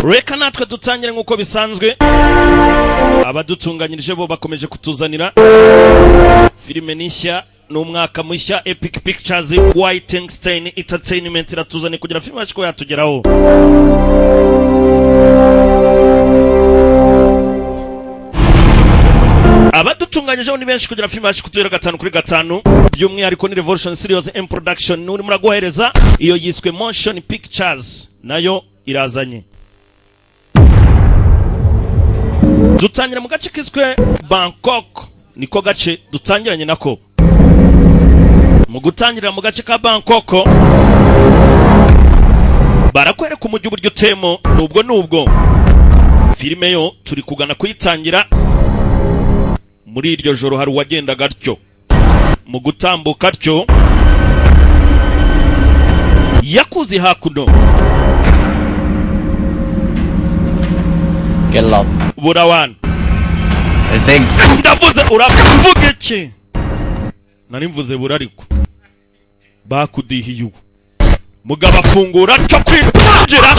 Reka natwe dutangire nk'uko bisanzwe. Abadutunganyirije bo bakomeje kutuzanira filime nishya, ni umwaka mushya. Epic Pictures, Whitestein Entertainment iratuzaniye kugira filime yacu ko yatugeraho. Abadutunganyijeho ni benshi kugira filime yacu kutugera 5 kuri 5. By'umwihariko ni Revolution Series M Production n'urimo uraguhereza iyo yiswe Motion Pictures, nayo irazanye. Dutangira mu gace kiswe Bangkok, niko gace dutangiranye nako. Mu gutangirira mu gace ka Bangkok, barakwereka umujyi uburyo utemo. Nubwo filime yo turi kugana kuyitangira muri iryo joro, hari uwagendaga atyo. Mu gutambuka atyo, yakuze hakuno. Get lost. Burawana. I think Ndavuze, uravuga iki? Nari mvuze bura, ariko bakudihiye. Ubu mugabo afungura cyo kwinjira,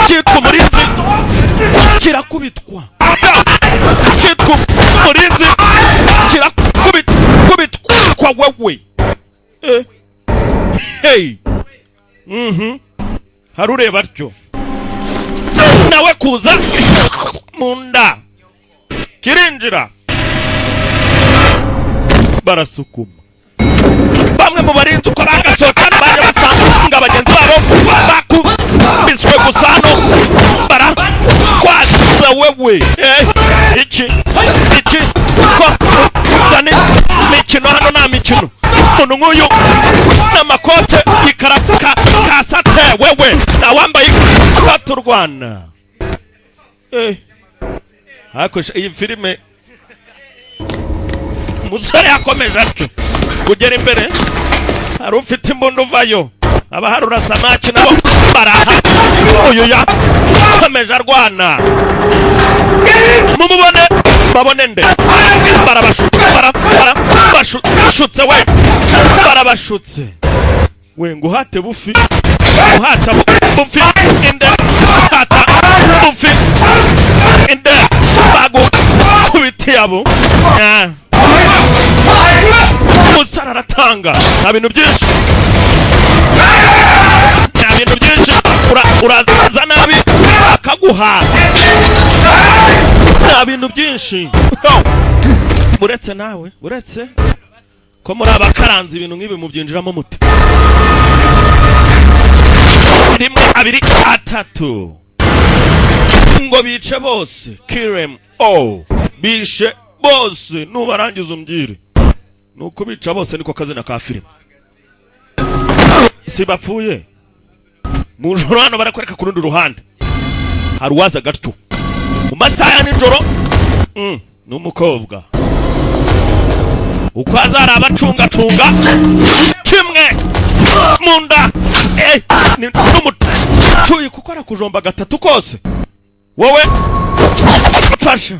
cyitwa umurinzi kirakubitwa, cyitwa umurinzi kirakubitwa. Wewe, eh. Hey, hari ureba atyo nawe kuza mu nda kirinjira, barasukuma. Bamwe mu barinzi uko bagasohoka baje basanga bagenzi babo bakubiswe gusa. Hano baratwaza. Wewe, eh, iki iki ko uzana imikino hano? Nta mikino. Umuntu nk'uyu n'amakote ikaraka kasate. Wewe ntawambaye ikote urwana, eh. Hakoresha iyi filime, umusore yakomeje atyo kugera imbere. Hari ufite imbunda uvayo, abaharura samaki nabo baraha. Uyu yakomeje arwana, mumubone, babone nde? Barabashutse we, barabashutse we. Ngo uhate bufi, uhata bufi inde, hata bufi inde, bagukubitiye abo. Ah. Umusore aratanga, nta bintu byinshi, nta bintu byinshi. Uraza nabi akaguha, nta bintu byinshi. Uretse nawe, uretse ko muri abakaranze ibintu nk'ibi mubyinjiramo muti? Rimwe, abiri, atatu, ngo bice bose. Kirem o bishe bose, nubarangiza umbwire. Ni ukubica bose, niko kazina ka filime. Si bapfuye mu joro? Hano barakwereka ku rundi ruhande hari uwaza gatyo mu masaha ya nijoro. Ni umukobwa uko azari abacungacunga kimwe mu nda, eh, n'umucuyi kuko arakujomba gatatu kose. Wowe fasha,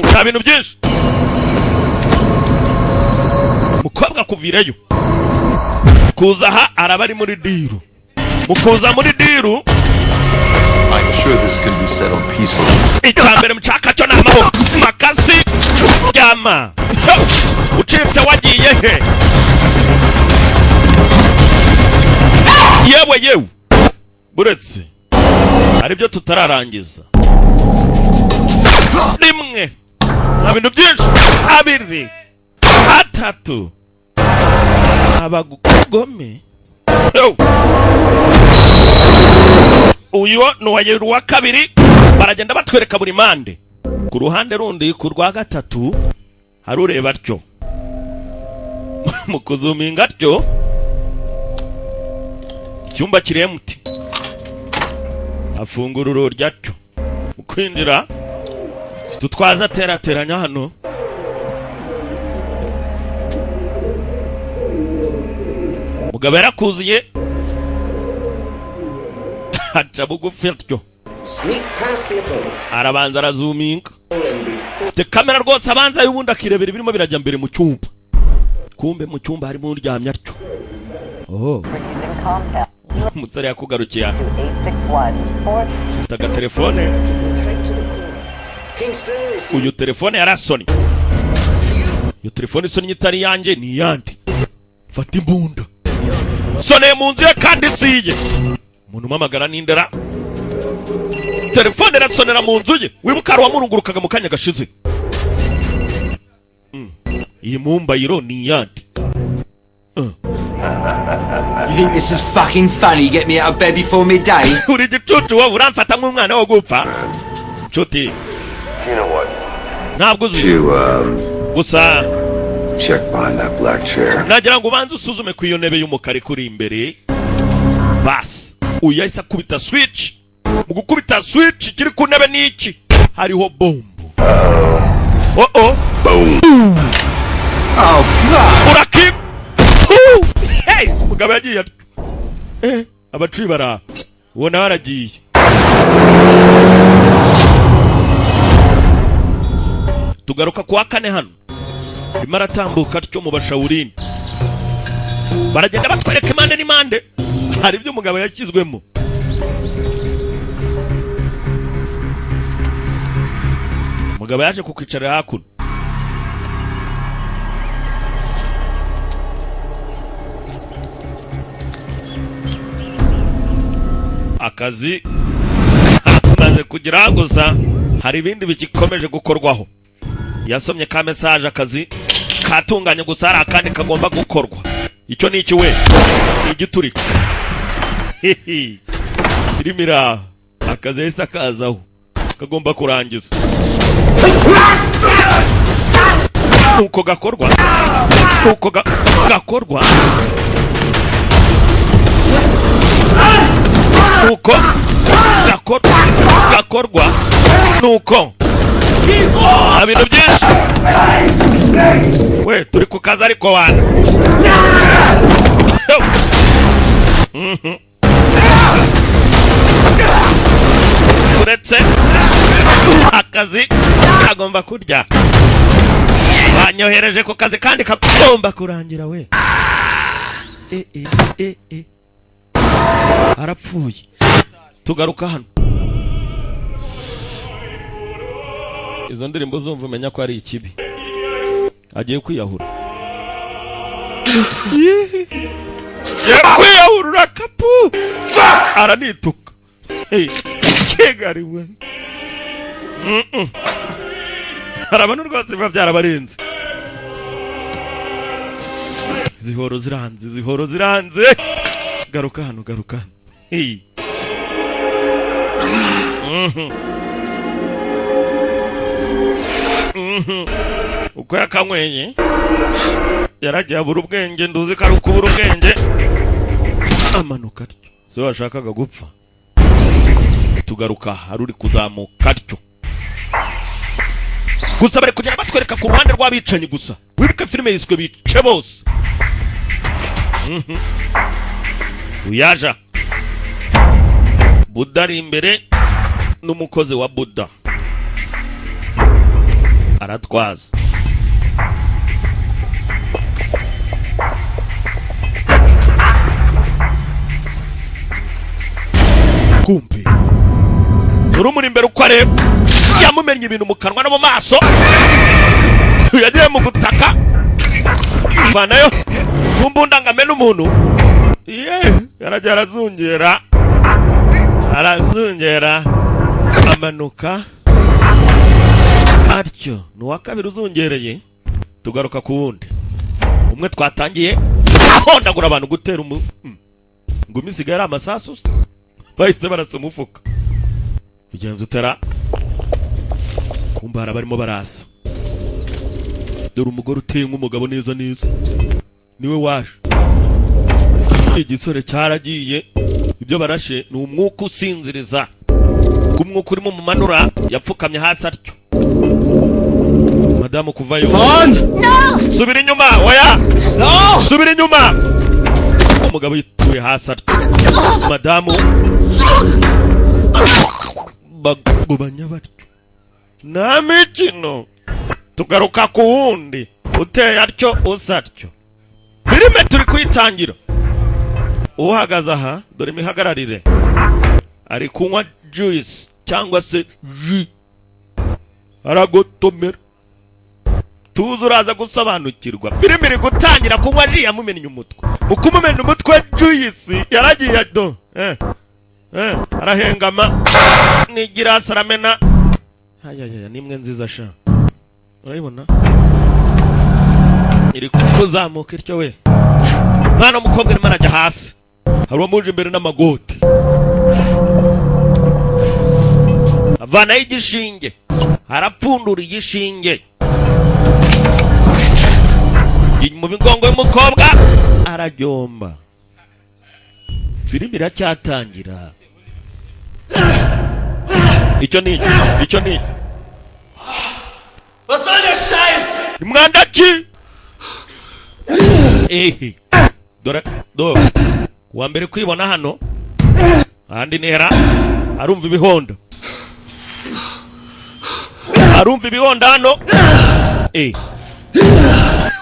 nta bintu byinshi. Mukobwa kuvireyo kuza aha, araba ari muri deal. Mu kuza muri deal, I'm sure this can be settled peacefully. Icya mbere mushaka cyo ni amahoro. Makasi ryama ucitse, wagiye he? Yewe yewe, buretse hari ibyo tutararangiza. Rimwe, nta bintu byinshi, abiri, atatu, abagome. Yo. Uyu ni uwa kabiri. Baragenda batwereka buri mpande. Ku ruhande rundi, ku rwa gatatu, hari ureba atyo. Mu kuzuminga atyo, icyumba kiri empty. Afungura urugi atyo, mu kwinjira ufite utwaza aterateranya hano. Mugabo yarakuziye, aca bugufi atyo. Sneak past the opponent Arabanza arazuminga and before afite kamera rwose, abanza y'ubundi akirebera ibirimo birajya mbere mu cyumba. Kumbe mu cyumba harimo uryamye atyo. Oh. Umusore yakugarukiye aha, afite agatelefone. Tight to the core. Kingston is Uyu telefone yarasonnye. Iyo telefone isonnye itari iyanjye ni iyande. Fata imbunda, soneye mu nzu ye kandi si iye. Umuntu umamagara n'indera, telefone irasonera mu nzu ye. Wibuka hari uwamurungurukaga mu kanya gashize. Iyi mumbayiro ni iyande. You think this is fucking funny? Get me out of bed before midday? Uri igicucu wowe, uramfata nk'umwana wo gupfa, nshuti? You know what? Ntabwo uzi. To Gusa check behind that black chair. nagira ngo ubanze usuzume ku iyo ntebe y'umukara ikuri imbere. Basi uyu yahise akubita switch. Mu gukubita switch, kiri ku ntebe ni iki? Hariho bombo. Oh oh. Oh, fuck! Uraki. Hey, umugabo yagiye atyo. Abacuyi bara, uwo nawe aragiye. Tugaruka kuwa kane hano, arimo aratambuka atyo mu bashawurini. Baragenda batwereka impande n'impande, hari ibyo umugabo yashyizwemo. Umugabo yaje kukwicarira hakuno. Akazi maze kugira, gusa hari ibindi bigikomeje gukorwaho. Yasomye ka message, akazi katunganye, gusa hari akandi kagomba gukorwa. Icyo ni iki we? Ni igiturika. Hihi. Irimo iraha, akazi yahise akazaho kagomba kurangiza nuko gakorwa, nuko gakorwa, nuko gakorwa, nuko nta bintu byinshi we, turi ku kazi ariko wana. Uretse akazi kagomba kurya, banyohereje ku kazi kandi kagomba kurangira we. E, e, e, e. Arapfuye. Tugaruka hano, izo ndirimbo zumva umenya ko ari ikibi. Agiye kwiyahura, agiye kwiyahura. Urakapu, aranituka. Hey, kigali we. Hari abantu rwose biba byarabarenze. Zihoro ziranze, zihoro ziranze. Garuka hano, garuka hano. Hey. Uko yakanyweye yaragiye abura ubwenge. Nduzi ko ari ukubura ubwenge, amanuka atyo. Si washakaga gupfa? Tugaruka, hari uri kuzamuka atyo. Gusa bari kugenda batwereka ku ruhande rw'abicanyi gusa. Wibuke filime yiswe Bice Bose. Uyaja Buda ari imbere n'umukozi wa Buda aratwaza. Kumve urumuri imbere, uko areba yamumennye ibintu mu kanwa no mu maso. Yagiye mu gutaka vanayo ku mbunda ngo amene umuntu. Ye, yarajya arazungera, arazungera, amanuka atyo. Ni uwa kabiri uzungereye. Tugaruka ku wundi umwe twatangiye ahondagura abantu, gutera umu ngumi isigaye ari amasasu se. Bahise barasa umufuka. Ugenza utera kumba hari abarimo barasa. Dore umugore uteye nk'umugabo neza neza, niwe waje. Igisore cyaragiye. Ibyo barashe ni umwuka usinziriza, ku mwuka urimo mumanura yapfukamye hasi atyo. Madamu kuvayo. Subira inyuma, oya, subira inyuma. Umugabo yituye hasi atyo, madamu bagubanya batyo, nta mikino. Tugaruka ku wundi uteye atyo, usa atyo. Filime turi kuyitangira. Uhagaze aha, dore imihagararire, ari kunywa juice cyangwa se jus, aragotomera. Tuzi uraza gusobanukirwa. Filime iri gutangira. Kunywa jus, yamumennye umutwe. Mu kumumena umutwe juice yaragiye, do arahengama n'igirasi aramena. Ayayaya, nimwe nziza sha, urayibona iri kuzamuka ityo. We mwana w'umukobwa arimo arajya hasi, hari uwamuje imbere n'amagoti, avanayo igishinge, arapfundura igishinge mu migongo y'umukobwa, arajyomba. Filime iracyatangira. Icyo ni iki? Icyo ni iki? Was soll der Scheiß? Ni mwanda ki? Ehe, dore dore uwa mbere kwibona hano ahandi nera, arumva ibihondo, arumva ibihondo hano.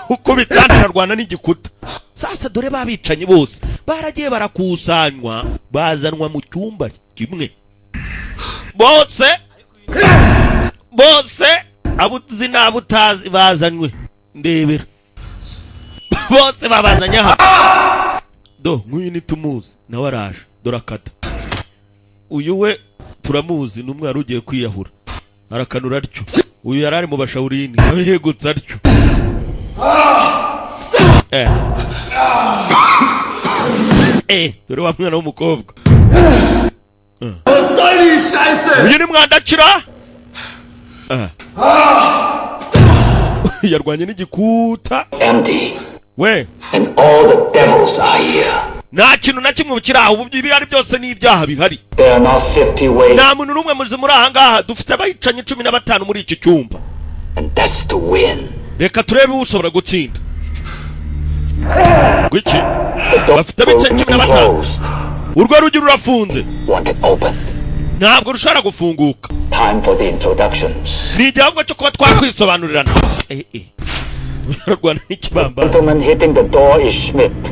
Uko bitanda ararwana n'igikuta. Sasa dore babicanyi bose baragiye barakusanywa, bazanwa mu cyumba kimwe bose bose, abo uzi n'abo utazi bazanywe. Ndebera, bose babazanye hano. Do nk'uyu ntitumuzi, nawe araje. Dore akata uyu we turamuzi, ni umwe wari ugiye kwiyahura, arakanura atyo. Uyu yari ari mu bashawurini, nawe yegutse atyo. Dore wa mwana w'umukobwa. Was soll die Scheiße? Uyu ni mwandakira. Yarwanye n'igikuta. Empty. We. And all the devils are here. Nta kintu na kimwe kiri aho ubu, ibihari byose ni ibyaha bihari. There are not 50 ways, Nta muntu n'umwe muzi muri aha ngaha. Dufite abayicanyi 15 muri iki cyumba. and that's to win. Reka turebe ushobora gutsinda. Gwiki? The door Bafite will abicanyi cumi na remain batanu. closed. Urwo rugi rurafunze. Want it opened. Ntabwo rushobora gufunguka. Time for the introductions. Ni igihango cyo kuba twakwisobanurirana. Ararwana n'ikibambano. Gentleman hitting the door is Schmidt,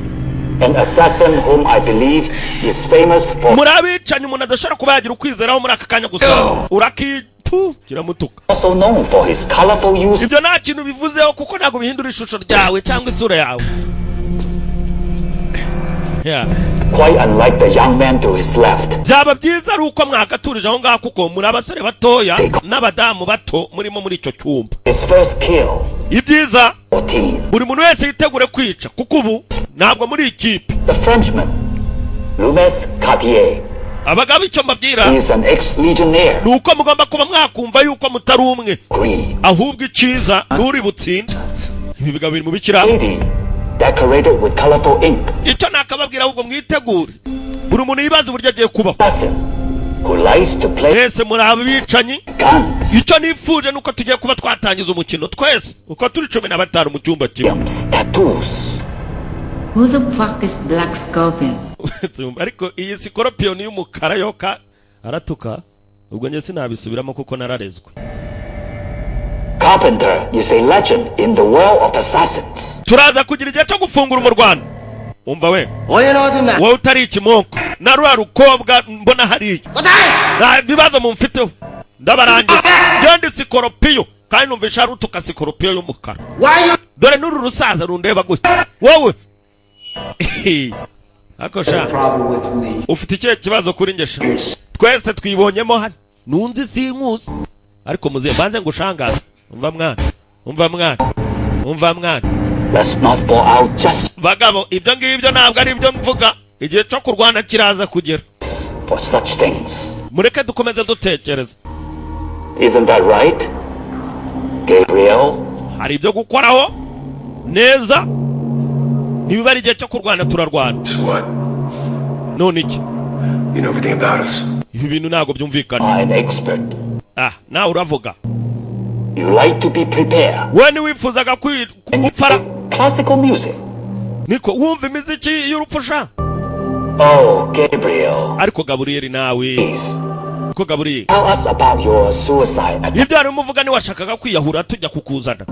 an assassin whom I believe is famous for Muri abicanyi umuntu adashobora kuba yagira ukwizeraho muri aka kanya, gusa urakitu kiramutuka. also known for his colorful use Ibyo nta kintu bivuzeho, kuko ntabwo bihindura ishusho ryawe cyangwa isura yawe. Yeah. quite unlike the young man to his left. Byaba byiza ari uko mwagaturije aho ngaho, kuko muri abasore batoya n'abadamu bato murimo muri icyo cyumba. His first kill, Ibyiza, 14. buri muntu wese yitegure kwica, kuko ubu ntabwo muri ikipe. The Frenchman, Lumes Cartier. Abagabo, icyo mbabwira He is an ex-legionnaire. ni uko mugomba kuba mwakumva yuko mutari umwe. Green. Ahubwo icyiza nturi butsinde. Ibi bigabo biri mu bikira. Lady, decorated with colorful ink. Icyo nakababwira, ahubwo mwitegure, buri muntu yibaza uburyo agiye kubaho. Assassin, who likes to play Mwese muri abicanyi. guns. Icyo nifuje ni uko tugiye kuba twatangiza umukino twese uko turi 15 mu cyumba kimwe. Williams tattoos. Who the fuck is Black Scorpion? Ariko iyi sikoropiyoni y'umukara yoka aratuka, ubwo njye sinabisubiramo kuko nararezwe. Carpenter is a legend in the world of assassins. Turaza kugira igihe cyo gufungura umurwano. Umva we, Oye, wowe utari ikimoko na ruriya rukobwa mbona hariya, nta bibazo mumfiteho, ndabarangiza. Ngende sikoropiyo, kandi numvisha rutuka sikoropiyo y'umukara. Dore n'uru rusaza rundeba gutya. Wowe ako sha, Problem with me. ufite ikihe kibazo kuri njye sha? Twese twibonyemo hano, nunzi sinkuzi, ariko muzehe, mbanze ngushangaze. Umva mwana, umva mwana, umva mwana. Let's not fall out just Bagabo, ibyo ngibyo ntabwo ari ibyo mvuga. Igihe cyo kurwana kiraza kugera. for such things. Mureke dukomeze dutekereza. Isn't that right, Gabriel? Hari ibyo gukoraho neza. Niba ari igihe cyo kurwana, turarwana. What? None iki? You know everything about us. Ibi bintu ntabwo byumvikana. Are an expert. Ah, nawe uravuga. You like to be prepared. We ntiwifuzaga gupfara. Classical music. Niko wumva imiziki y'urupfu sha? Oh, Gabriel. Ariko Gaburiyeli nawe. Please, Ko Gaburiyeli, tell us about your suicide attempt. Ibyo harimo uvuga, ntiwashakaga kwiyahura tujya kukuzana?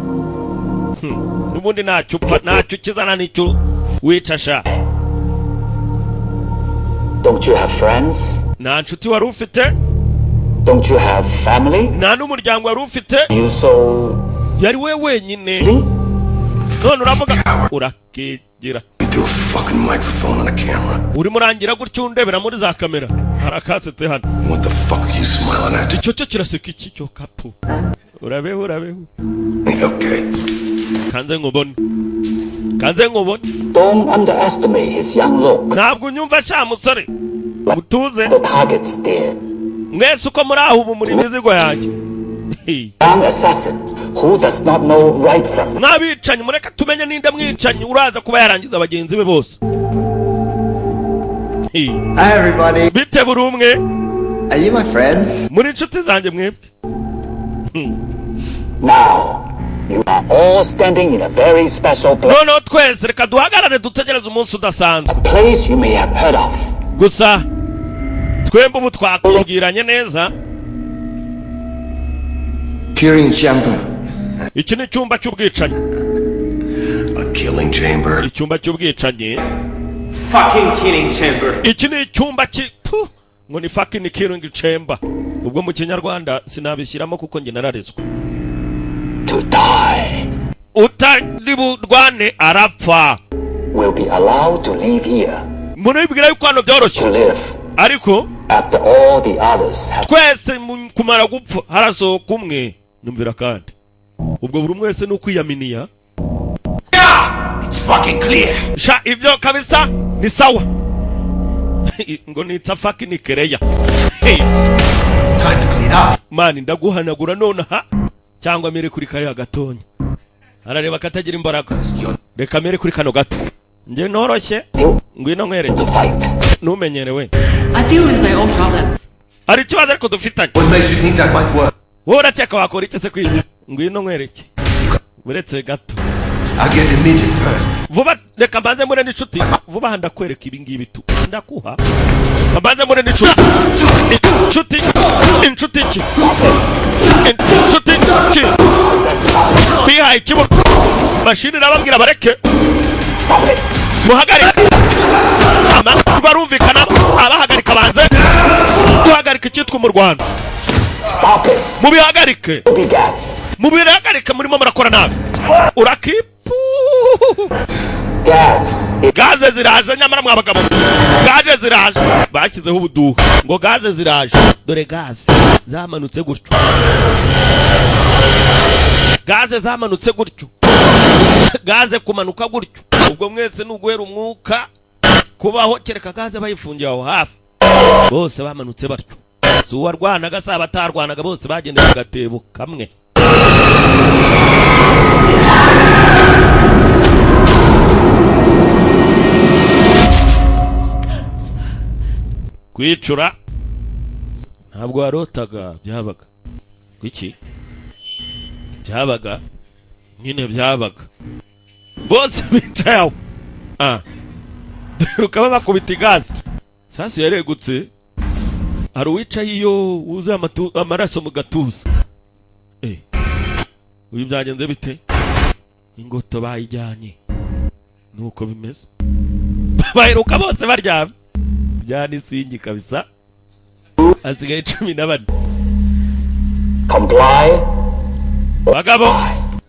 N'ubundi ntacyo upfa, ntacyo ukizana n'icyo wica sha. Don't you have friends? Nta nshuti wari ufite? Don't you have family? Nta n'umuryango wari ufite? You so Yari we wenyine, none uravuga urakegera. Through a fucking microphone and a camera. Urimo urangira gutyo undebera muri za kamera, harakasetse hano. What the fuck are you smiling at? Icyo cyo kiraseka iki cyo kapu? Urabeho, urabeho. Okay. Kanze nkubone, kanze nkubone. Don't underestimate his young look. Ntabwo unyumva sha musore, mutuze. The targets did. Mwese uko muri aho ubu muri imizigo yanjye. Young assassin who does not know right from Mwabicanyi, mureka tumenye ninde mwicanyi uraza kuba yarangiza bagenzi be bose. Hi everybody. Bite buri umwe? Are you my friends? Muri inshuti zanjye mwebwe? Now, you are all standing in a very special place. Noneho twese reka duhagarare dutegereze umunsi udasanzwe. Place you may have heard of. Gusa twembi ubu twakubwiranye neza. Killing chamber. Iki ni icyumba cy'ubwicanyi. A killing chamber. Icyumba cy'ubwicanyi. Fucking killing chamber. Iki ni icyumba ki Puh! Ngo ni fucking killing chamber. Ubwo mu Kinyarwanda sinabishyiramo kuko njye nararezwe. To die Utari burwane arapfa. will be allowed to leave here. Muribwira yuko hano byoroshye? To live Ariko after all the others have twese kumara gupfa harasohoka umwe. Numvira kandi ubwo buri umwe wese ni ukwiyaminiya. It's fucking clear. Sha, ibyo kabisa ni sawa, ngo nitsa fucking kereya. Hey. Time to clean up. Man, ndaguhanagura nonaha cyangwa mere kuri kariya gatonya. Arareba katagira imbaraga, reka mere kuri kano gato, njye noroshye. Ngwino nkwereke. to fight. Ntumenyerewe. I deal with my own problem. Hari ikibazo ariko dufitanye. What makes you think that might work? Wowe urakeka wakora iki se kwiga? Ngwino nkwereke, uretse gato. I'll get the midget first. Vuba, reka mbanze mure n'inshuti. Vuba aha ndakwereka ibi ngibi tu ndakuha. Mbanze mure n'inshuti, inshuti, inshuti ki, inshuti ki bihaye ikibuno mashini. Irababwira bareke. Stop it. Muhagarike. Amajwi arumvikana, abahagarika banze guhagarika icyitwa mu Rwanda. Stop it. Mubihagarike. You'll be gassed. Mubihagarike, murimo murakora nabi. Urakipu. Gas is Gaze ziraje nyamara mwa bagabo, gaze ziraje. Bashyizeho ubuduha ngo gaze ziraje. Dore gaze zamanutse gutyo, gaze zamanutse gutyo, gaze kumanuka gutyo. Ubwo mwese ni uguhera umwuka kubaho, kereka gaze bayifungiye aho hafi. Bose bamanutse batyo, si uwarwanaga, si abatarwanaga, bose bagendeye mu gatebo kamwe. Kwicura ntabwo warotaga, byabaga kuki? Byabaga nyine, byabaga. Bose bicaye aho. Ah, ukaba bakubita igazi, sasu yaregutse. Hari uwicaye iyo wuzuye amaraso mu gatuza. Eh, uyu byagenze bite? Ingoto bayijyanye, nuko bimeze. Baheruka bose baryamye byani singi kabisa, hasigaye 14. Comply. Bagabo,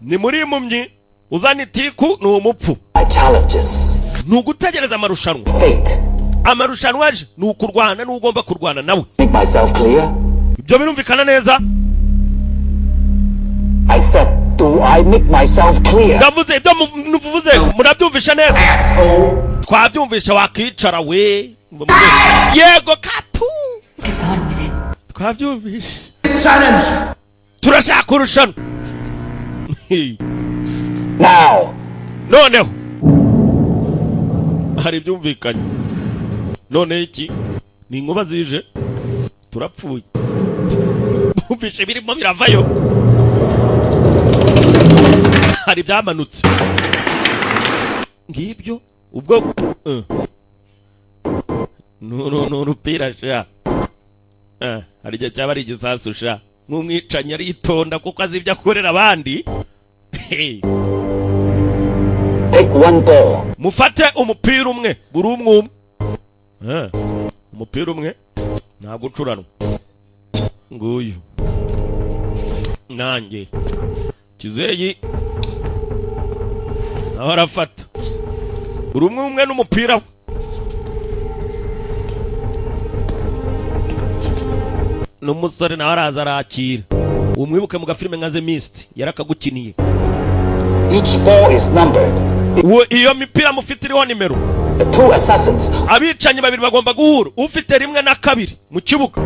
ni muri impumyi, uzana itiku ni umupfu. My challenges. Ni ugutegereza amarushanwa. Fate. Amarushanwa aje ni ukurwana n'ugomba kurwana nawe. Make myself clear. Ibyo birumvikana neza? I said, do I make myself clear? Ndavuze, ibyo muvuze murabyumvisha neza? Twabyumvisha, wakicara we. Yego kapu. Get on with it. Twabyumvishe. Challenge. Turashaka urushanwa. Now. Noneho hari ibyumvikanye. Noneho iki ni inkuba zije, turapfuye. Bumvishe birimo biravayo, hari ibyamanutse ngibyo. Ubwo ni urupira sha. Hari igihe cyaba ari igisasu sha. Nk'umwicanyi aritonda kuko azi ibyo akorera abandi. Hey. Take one ball. Mufate umupira umwe, buri umwe umwe. Umupira umwe ntabwo ucuranwa. Nguyu nanjye kizeyi nawe arafata, buri umwe umwe n'umupira we. N'umusore nawe araza arakira. Umwibuke mu gafilime nka The Mist, yarakagukiniye. Each ball is numbered. Iyo mipira mufite iriho nimero. The two assassins Abicanyi babiri bagomba guhura, ufite rimwe na kabiri mu kibuga.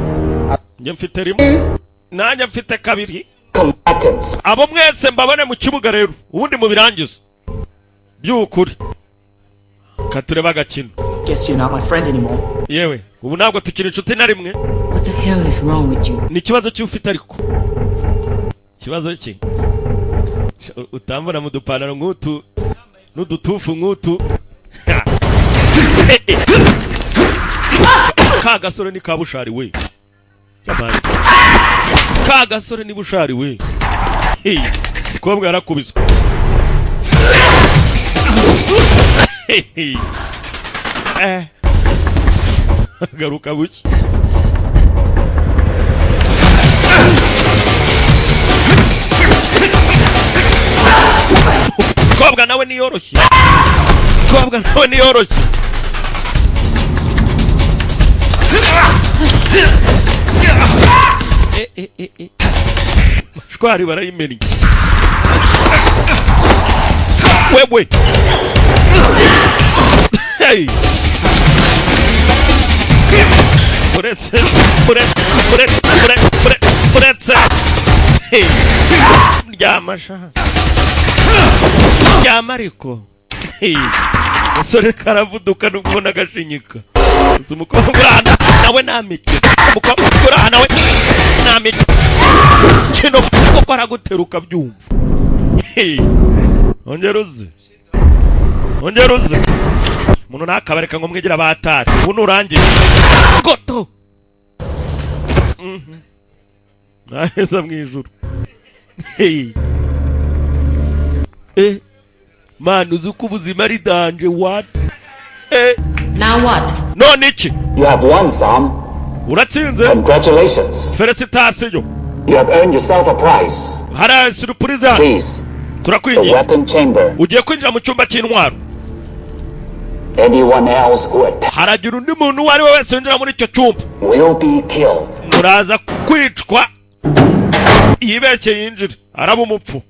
Njye mfite rimwe, nanjye mfite kabiri. Combatants. Abo mwese mbabone mu kibuga rero, ubundi mubirangize by'ukuri. Katurebe agakino. Guess you're not my friend anymore. Yewe, ubu ntabwo tukiri inshuti na rimwe. What the hell is wrong with you? Ni ikibazo cy'ufite ufite, ariko ikibazo cye utambona mu dupantaro nk'utu n'udutufu nk'utu. Eh, eh. Ka gasore ni ka bushari we. Jamani. Ka gasore ni bushari we. Hey, umukobwa yarakubiswe. Hey, hey. Eh. Garuka buki. Umukobwa nawe niyoroshye, umukobwa nawe niyoroshye. Eh, eh, eh, eh. Mashwari barayimennye wewe. Hey. Uretse, uretse, uretse, uretse, uretse. Hey. Ryama sha, ryama ariko. Hey. Gasore karavuduka nubwo ubona agashinyika. Gusa umukobwa uri aha nawe nta mikino, umukobwa uri aha nawe nta mikino kuko araguteruka byumva. Hey. Ongera uze, ongera uze. Umuntu ntakabareka ngo mwegere abatari. Ubu nurangiye goto. Naheza mu ijuru. Hey. Eh, man, uzi uko ubuzima ari danger, what? Eh. Now what? None iki? You have won, Sam. Uratsinze. Congratulations. Félicitations. You have earned yourself a prize. Hari surprise hano. Please, the Turakwinginze. weapon chamber. Ugiye kwinjira mu cyumba cy'intwaro. Anyone else who attacks Haragira undi muntu uwo ari we wese winjira muri icyo cyumba, will be killed. muraza kwicwa. Yibeshye yinjire, araba umupfu.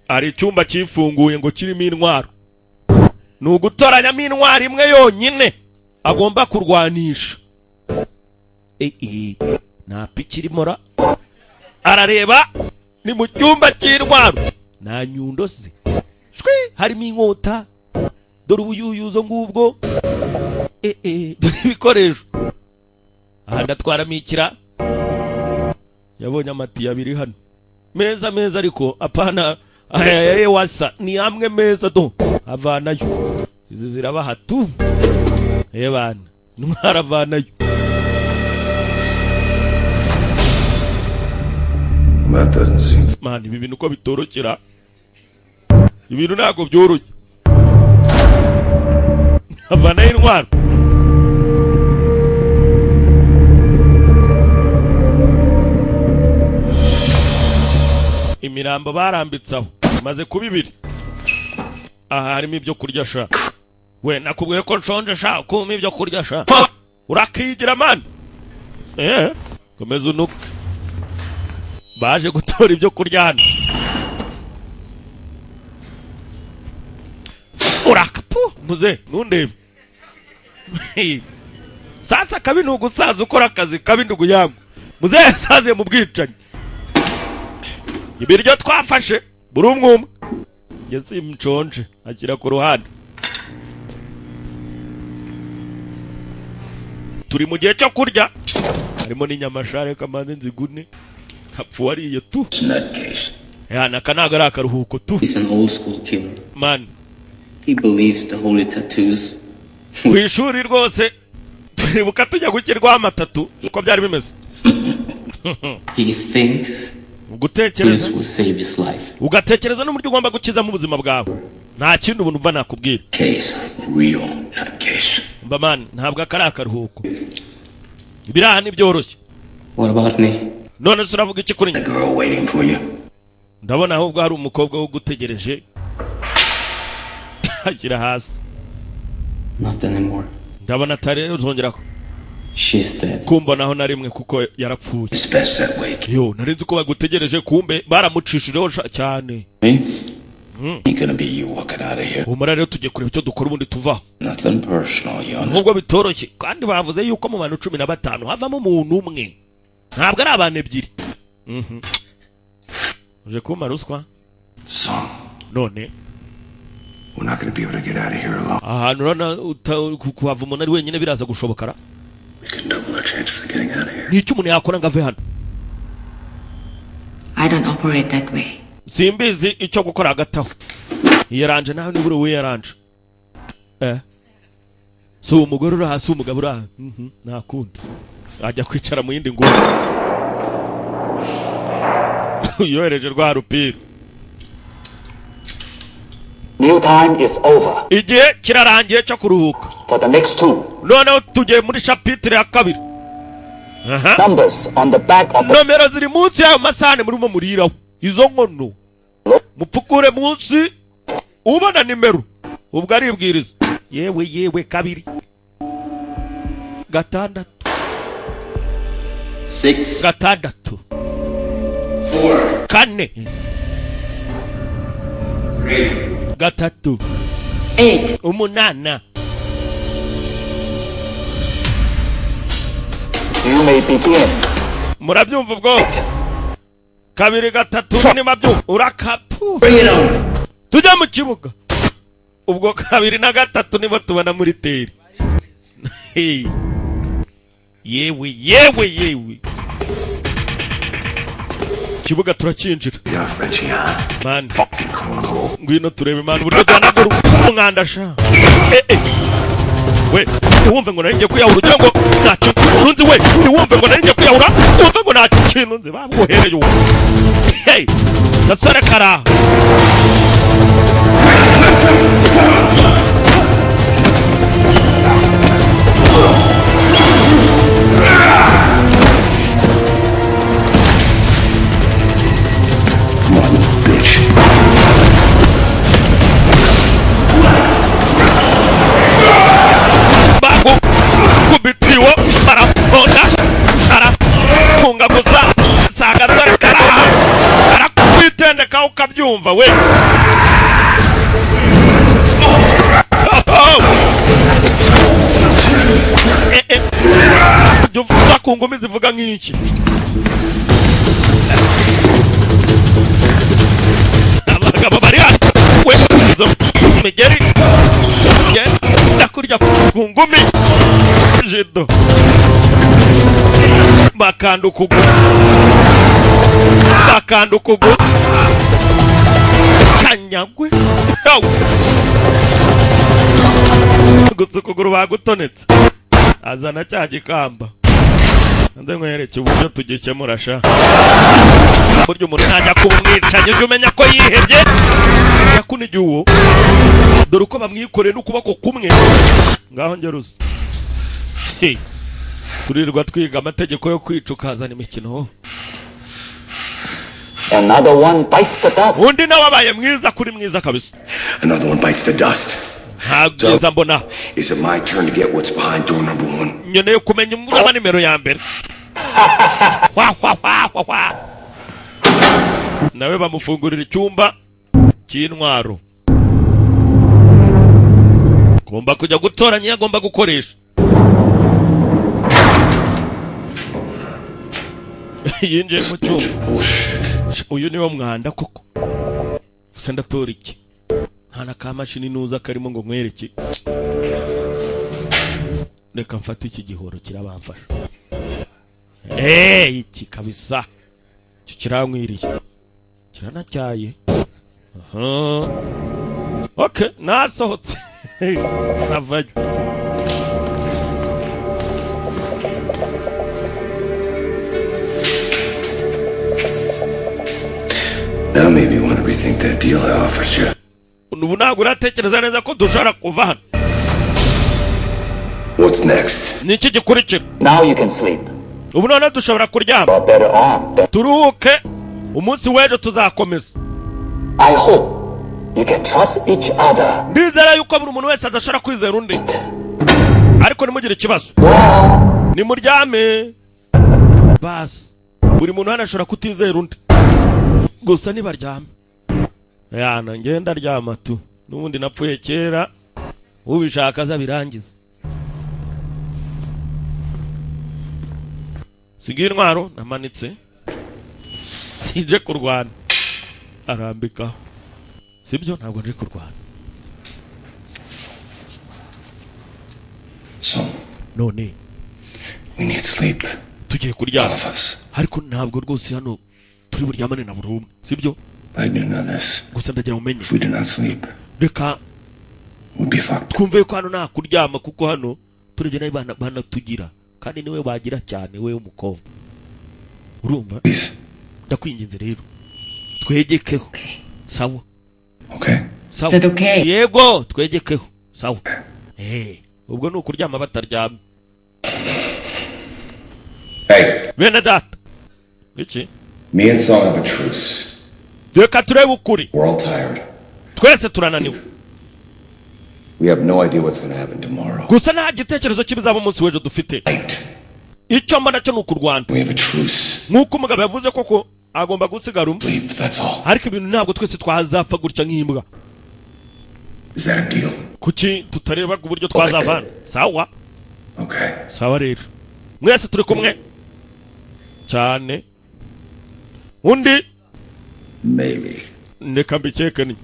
Hari icyumba cyifunguye ngo kirimo intwaro, ni ugutoranyamo intwaro imwe yonyine agomba kurwanisha. Eh, eh, nta piki irimo ra. Arareba, ni mu cyumba cy'intwaro, nta nyundo se shwi, harimo inkota. Dore ubuyuyuzo ngubwo. Eh, eh, dore ibikoresho aha. Ndatwaramo ikira. Yabonye amatiyo abiri hano meza meza, ariko apana aya wasa, ni amwe meza do avanayo. Izi zirabaha tu. Ebana, intwaro avanayo. That doesn't seem. Man, ibi bintu uko bitorokera, ibintu ntabwo byoroshye. Avanayo intwaro. Imirambo barambitse aho imaze kuba ibiri. Aha harimo ibyo kurya sha. We, nakubwiye ko nshonje sha, kumpa ibyo kurya sha. Urakigira man. Eh, komeza unuke. Baje gutora ibyo kurya hano. Urakapu muze, ntundebe. Sasa kabi ni ugusaza ukora akazi kabi, ndugu yangu. Muze yasaziye mu bwicanyi. Ibiryo twafashe buri umwe umwe, njye simnshonje. Ashyira ku ruhande. Turi mu gihe cyo kurya, harimo n'inyama sha. Reka manze nzigune, hapfa uwariye tu. Nutcase. Yana, aka ntabwo ari akaruhuko tu. He's an old school killer. Man. He believes the holy tattoos. Ku ishuri rwose turibuka tujya gushyirwaho amatatu uko byari bimeze. He thinks Gutekereza this will save his life. ugatekereza n'uburyo ugomba gukizamo ubuzima bwawe. Nta kindi ubu numva nakubwira. Case. Real nutcase. Mba man, ntabwo aka ari akaruhuko, ibiraha ntibyoroshye. What about me? None se uravuga iki kuri njye? Girl waiting for you. Ndabona ahubwo hari umukobwa wo gutegereje. Ashyira hasi. Not anymore. Ndabona atari uzongera She's dead. kumbonaho na rimwe kuko yarapfuye. It's best that way. Yo, nari nzi ko bagutegereje, kumbe baramucishijeho cyane. Me? Ain't gonna be you walking out of here. Humura rero, tugiye kureba icyo dukora ubundi tuvaho. Nothing personal, you understand? Nubwo bitoroshye, kandi bavuze yuko mu bantu 15 havamo umuntu umwe, ntabwo ari abantu ebyiri. Uje kumpa ruswa? Son, None we're not gonna be able to get out of here alone. Ahantu urabona kuhava umuntu ari wenyine biraza gushobokara? We can double our chances of getting out of here. Ni icyo umuntu yakora ngo ave hano? I don't operate that way. Simbizi icyo gukora. Hagati aho iyaranje nawe nibura wiyaranje, si umugore uri aha, si umugabo uri aha. Nta kundi, ajya kwicara mu yindi nguni yohereje rwa rupira. Meal time is over. Igihe kirarangiye cyo kuruhuka. For the next two, Noneho tugiye muri chapitre ya kabiri. Aha. numbers on the back of the Nomero ziri munsi y'ayo masahani murimo muriraho, izo nkono, mupfukure munsi ubona nimero. Ubwo aribwiriza, yewe yewe, 2, 6, 6, 6, 4, 4, 3, 3, 8. 8. You may begin. Murabyumva ubwo? 2, 3, niba byumva urakapu. Bring it on. Tujya mu kibuga ubwo 2 na 3 nibo tubona muri teri. Hey. Yewe yewe yewe, ikibuga turakinjira. Yeah, Frenchie, huh? Man. Fucking cornhole. Ngwino turebe man uburyo duhanagura umwanda sha. Eh eh, we ntiwumve ngo nari ngiye kwiyahura ugira ngo nta kintu nzi. We ntiwumve ngo nari ngiye kwiyahura, wumve ngo nta kintu nzi. Baguhereye uwo. Hey, gasore karaha. Come on, you bitch. Bagukubitiwo, baraponda, arafunga gusa. Si agasore karaha, karakwitendeka ukabyumva we. Oh! Eh, eh. Jya uvuga ku ngumi zivuga nk'iki. Abagabo bari hano we, izo migeri genda kurya ku ngumi jido, bakanda ukuguru, bakanda ukuguru kanyagwe. Yow! Gusa ukuguru bagutonetse, azana cya gikamba nze nkwereke uburyo tugikemura sha. Burya umuntu ntajya kuba umwicanyi, ujye umenya ko yihebye yakunigiye uwo. Dore uko bamwikoreye n'ukuboko kumwe. Ngaho ngeruza. Hey, turirwa twiga amategeko yo kwica, ukazana imikino. Another one bites the dust. Undi nawe abaye mwiza kuri mwiza kabisa. Another one bites the dust. Nta byiza mbona. Is it my turn to get what's behind door number one? Nkeneye kumenya umuraba nimero ya mbere. Hwa hwa hwa hwa hwa. Nawe bamufungurira icyumba cy'intwaro, agomba kujya gutoranya iyo agomba gukoresha. Yinjiye mu cyumba. Uyu niwo mwanda koko. Gusa ndatora iki? Nta na kamashini nuza karimo ngo nkwereke. Reka mfate iki gihoro kirabamfasha. Eh, iki kabisa icyo kirankwiriye, kiranacyaye. Aha, okay, nasohotse navayo. Now maybe you want to rethink that deal I offered you. Ubu ntabwo uratekereza neza ko dushobora kuva hano. What's next? Ni iki gikurikira? Now you can sleep. Ubu noneho dushobora kuryama. You are better armed than Turuhuke, umunsi w'ejo tuzakomeza. I hope you can trust each other. Ndizera yuko buri muntu wese adashobora kwizera undi, ariko ntimugire ikibazo, nimuryame basi. Buri muntu hano ashobora kutizera undi, gusa nibaryame. Yana ngenda aryama tu, n'ubundi napfuye kera, ubishaka azabirangiza. Sigaye intwaro namanitse, sinje kurwana. Arambikaho, sibyo? Ntabwo nje kurwana. So, None we need sleep. tugiye All kuryama, of us. ariko ntabwo rwose hano turi buryamane na buri umwe, sibyo? I do know this. Gusa ndagira umenye, If we do not sleep, reka we'll be fucked. twumve ko hano nta kuryama, kuko hano turebye nawe banatugira, kandi niwe bagira cyane, we w'umukobwa, urumva? Please. Ndakwinginze rero, twegekeho, sawa? Okay? Sawa. Is that okay? Yego, twegekeho, sawa. Ubwo ni ukuryama bataryamye. Hey, Bene data, iki? me and Song have a truce. Reka turebe ukuri. We're all tired. Twese turananiwe. We have no idea what's gonna happen tomorrow. Gusa nta gitekerezo cy'ibizaba umunsi w'ejo dufite. Fight. Icyo mbona cyo ni ukurwana. We have a truce. Nk'uko umugabo yavuze koko, agomba gusigara umwe. Sleep, that's all. Ariko ibintu ntabwo twese twazapfa gutya nk'imbwa. Is that a deal? Kuki tutareba ku buryo twazavana? Sawa. Okay. Sawa rero, mwese turi kumwe cyane. Undi? Maybe. Reka mbikeke ni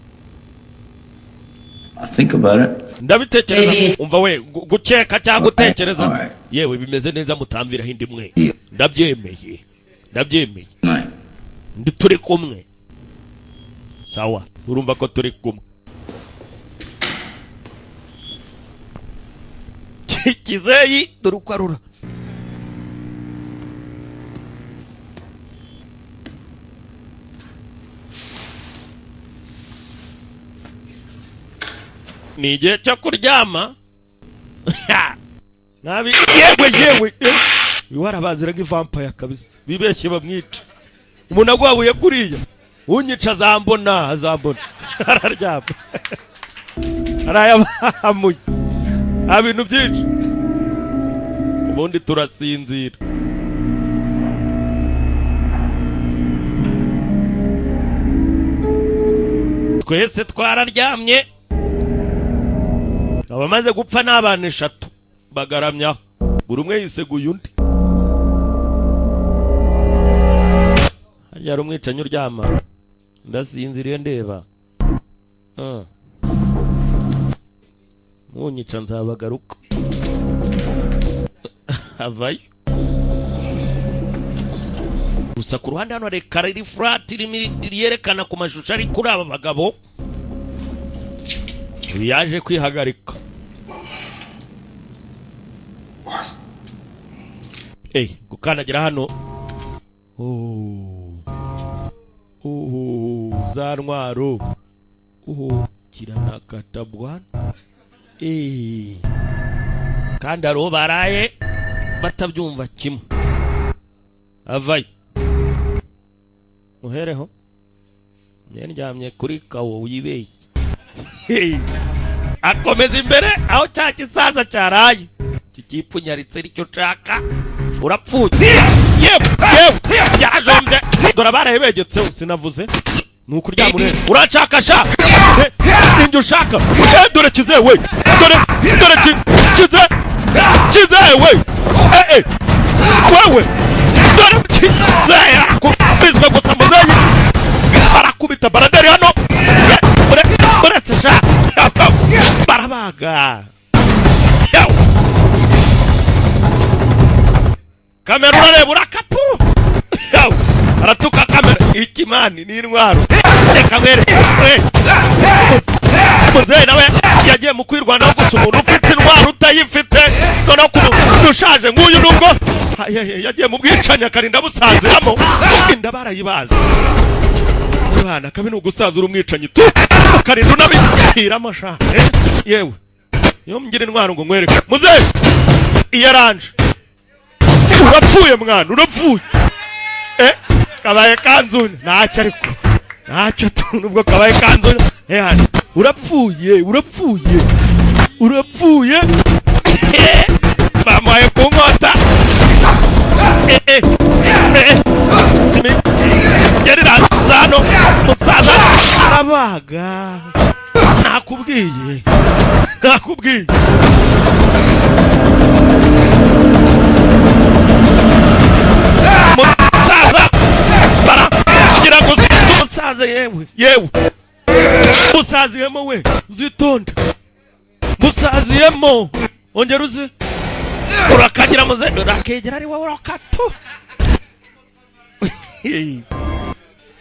I'll think about it. Ndabitekereza. Maybe. Umva we, gukeka cyangwa gutekereza. Alright. Yewe, bimeze neza, mutamviraho indi mwe. Yeah. Ndabyemeye, ndabyemeye. Night. Ndi turi kumwe, sawa? Urumva ko turi kumwe. Kizeyi, dore uko arura. Ni igihe cyo kuryama nabi. Yewe yewe, uyu warabaziraga ivampaya kabisa, bibeshye bamwica. Umuntu agwabuye kuriya, unyica azambona, azambona. Araryama, arayabahamuye, nta bintu byinshi. Ubundi turasinzira. Twese twararyamye. Abamaze gupfa ni abantu eshatu bagaramyaho, buri umwe yiseguye undi. Harya hari umwicanyi uryama? Ndasinziriye ndeba. Ah. Munyica nzabagaruka. Avayo. Gusa ku ruhande hano hari ekara iri flat, irimo yerekana ku mashusho ari kuri aba bagabo. Uyu yaje kwihagarika. Gukandagira hano. Oh. Oh, za ntwaro. Oh, kiranakata bwana. Kandi hari uwo baraye batabyumva kimwe. Avayo. Muhereho. Njye ndyamye kuri kawo wibeye. Hey. Akomeza imbere aho cya kisaza cyaraye. Kikipfunyaritse nicyo nshaka. Urapfuye. Yewe, yewe, yarajombye. Dore abaraye begetseho, sinavuze. Ni ukuryama ureba. Uranshaka sha? Ninjye ushaka. Dore kize we. Dore, dore kize. Kize we. Wewe. Dore kize. Arakubiswe gusa muzeyi. Barakubita baraderi hano. Uretse sha. Barabaga. Yewe. Kamera urareba urakapu. Yewe. Aratuka kamera. Ikimani ni intwaro. Reka mwereke. Muzehe nawe yagiye mu kwirwanaho, gusa umuntu ufite intwaro utayifite, noneho ku muntu ushaje nk'uyu, nubwo yagiye mu bwicanyi akarinda busaziramo, inda barayibaze. Mwana, kabi ni ugusaza uri umwicanyi tu, ukarinda unabikiramo sha. Yewe, iyo ngira intwaro ngo nkwereke muzehe iyo aranje. Urapfuye mwana, urapfuye. Kabaye kanzunya ntacyo, ariko ntacyo tu, nubwo kabaye kanzunya. Hano urapfuye, urapfuye, urapfuye. Bamuhaye ku nkota. Yari hano, musaza arabaga. Nakubwiye, nakubwiye. Musaza baragira ngo musaza, yewe yewe, musaziyemo we, uzitonde, musaziyemo. Ongera uze urakagira muze, urakegera ari wowe urakatu.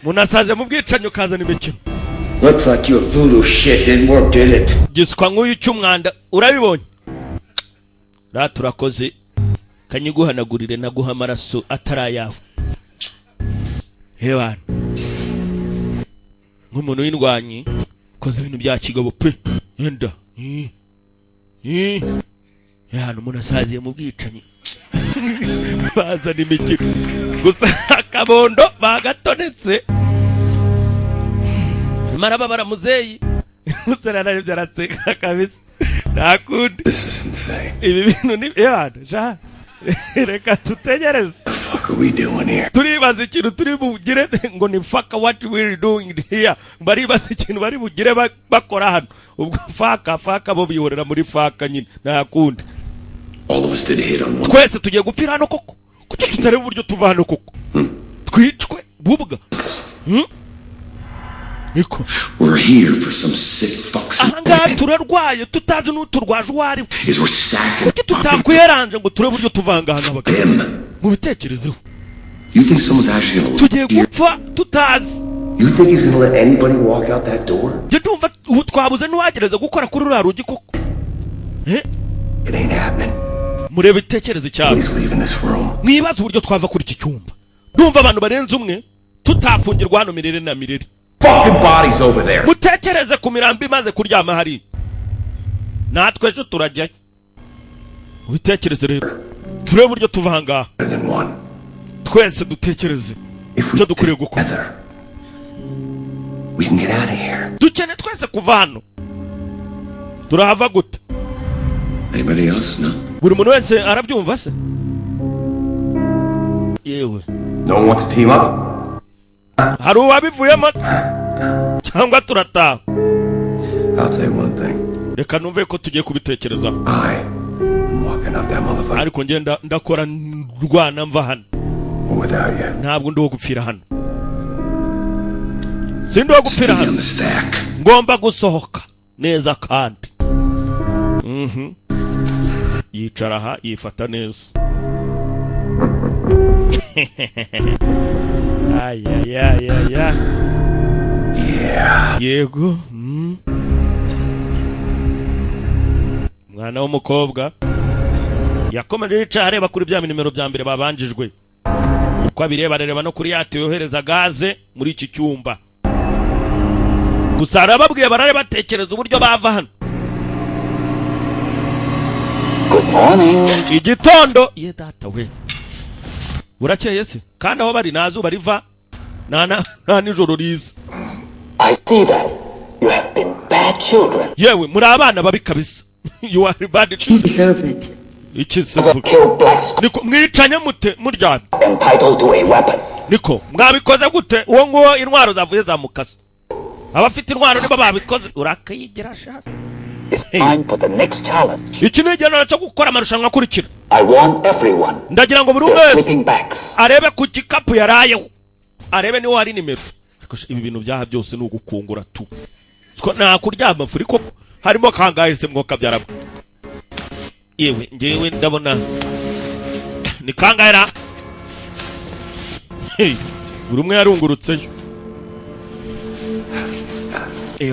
Munasaze mu bwicanyi, ukazana imikino. Looks like your voodoo shit didn't work, did it? Giswa nk'uyu cy'umwanda, urabibonye ra? Turakoze, kanyiguhanagurire, naguha amaraso atari ayawe. Hebana nk'umuntu w'indwanyi, koze ibintu bya kigabo pe. Yenda hano umuntu asaziye mu bwicanyi, bazana imikino gusa. Akabondo bagatonetse, arimo arababara muzeyi. Umusore ararebye araseka kabisa, nta kundi. This is insane. Ibi bintu ni ebana sha, reka tutegereze. The fuck are we doing here? Turibaza ikintu turi bugire ngo ni fuck, what we are doing here. Baribaza ikintu bari bugire bakora hano. Ubwo fuck, fuck, bo bihorera muri fuck nyine, nta kundi. All of us did hit on one. Twese tugiye gupfira hano koko? Kuki tutareba uburyo tuva hano koko? Twicwe bubwa? Niko. We're here for some sick fucks. Ahangaha turarwaye, tutazi n'uturwaje uwo ari we. Is we're stacking. Kuki tutakwiyaranje ngo turebe uburyo tuva ahangaha nk'abagabo? Him. Mubitekerezeho. You think someone's actually gonna Tugiye gupfa tutazi. You think he's gonna let anybody walk out that door? Njye ndumva ubu twabuze n'uwagereza gukora kuri ruriya rugi koko. It ain't happening. Murebe, itekereze cyane. Nobody's leaving this room. Mwibaze uburyo twava kuri iki cyumba. Ndumva abantu barenze umwe tutafungirwa hano mirere na mirere. Fucking bodies over there. Mutekereze ku mirambo imaze kuryama hariya, natwe ejo turajyayo. Ubitekereze rero, turebe uburyo tuva aha ngaha. Better than one. Twese dutekereze If we icyo dukwiriye gukora. together, we can get out of here. Dukeneye twese kuva hano. Turahava gute? Anybody else? No. Buri muntu wese arabyumva se yewe? No one wants to team up? Hari uwabivuyemo cyangwa turataha? I'll tell you one thing. Reka numve ko tugiye kubitekerezaho. I am walking out that motherfucker Ariko ngenda ndakora ndwana mva hano without you. Ntabwo ndi uwo gupfira hano, sindi uwo gupfira Stay hano. on the stack. Ngomba gusohoka neza kandi. Yicara aha, yifata neza. Ayayayaya. Yeah. Yego. Umwana w'umukobwa yakomeje yicaye areba kuri bya nimero bya mbere babanjijwe. Uko abireba, arareba no kuri yate yohereza gaze muri iki cyumba. Gusa arababwiye barare batekereza uburyo bava hano. Good morning. Igitondo ye, data we, burakeye se? Kandi aho bari nta zuba riva, nta nijoro riza. I see that you have been bad children. Yewe, muri abana babi kabisa. You are bad You children. deserve it. Iki se Never mvuga? killed blacks Niko, mwicanye mute muryamye? Entitled to a weapon. Niko, mwabikoze gute? Uwo nguwo intwaro zavuye zamukase, abafite intwaro nibo babikoze. Urakayigira sha. It's time for the next challenge. Iki ni igihaniro cyo gukora amarushanwa akurikira. I want everyone Ndagira ngo buri umwe their wese sleeping bags. arebe ku gikapu yarayeho, arebe niho hari nimero. Ariko sha, ibi bintu byaha byose ni ugukungura tu. Siko nta kuryama furi koko. Harimo kangahe se mwoka byarabwe? Yewe, ngewe ndabona ni kangahe ra? Hey, buri umwe yarungurutseyo.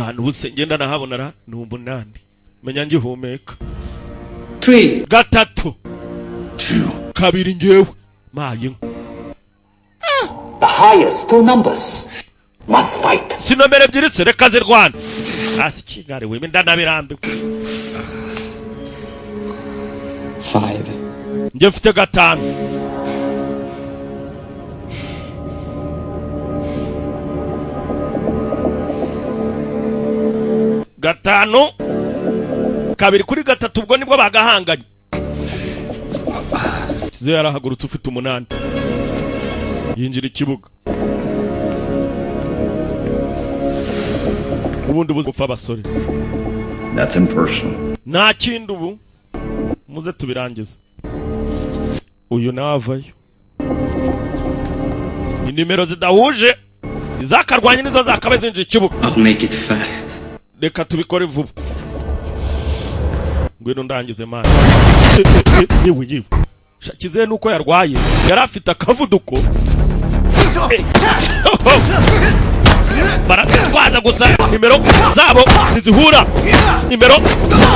Ahantu buse ngenda nahabona ra ni 8, menya ngihumeka. 3, 3, 2. 2, ngewe maye inka. The highest two numbers. Must fight. Si nomero ebyiri se? Reka zirwana hasi. Kigali we, ndanabirambiwe. 5. Njye mfite 5. 5 2 kuri 3, ubwo nibwo bagahanganye. Kizo yarahagurutse, ufite 8 yinjira ikibuga. Ubundi bupfa abasore. Nothing personal. Nta kindi, ubu muze tubirangize. Uyu nawe avayo, ni nimero zidahuje, izakarwanya nizo zakabaye zinjira ikibuga. I'll make it fast. Reka tubikore vuba. Ngwino ndangize mani. Yewe yewe, kizehe nuko yarwaye, yari afite akavuduko. Baratwaza gusa nimero zabo ntizihura, nimero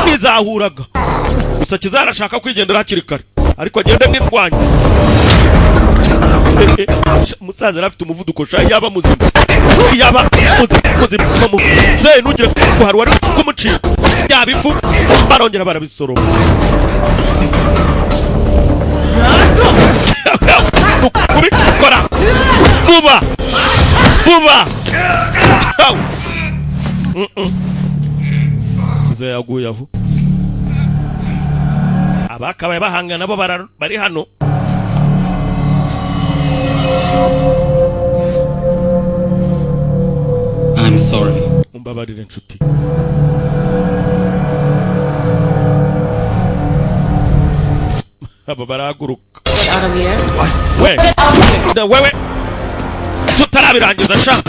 ntizahuraga. Gusa kizehe arashaka kwigendera hakiri kare, ariko agende mwirwanya. Musaza yari afite umuvuduko sha, yaba muzima, yaba muzima. Muzehe ntugire ngo hari uwari kumucika. Bya bifu barongera barabisoroma, kubikora vuba vuba. Muzehe yaguye aho. Abakabaye bahangana nabo bari hano. I'm sorry. Umbabarire nshuti. Aba barahaguruka. Get out of here. We wewe, tutarabirangiza sha.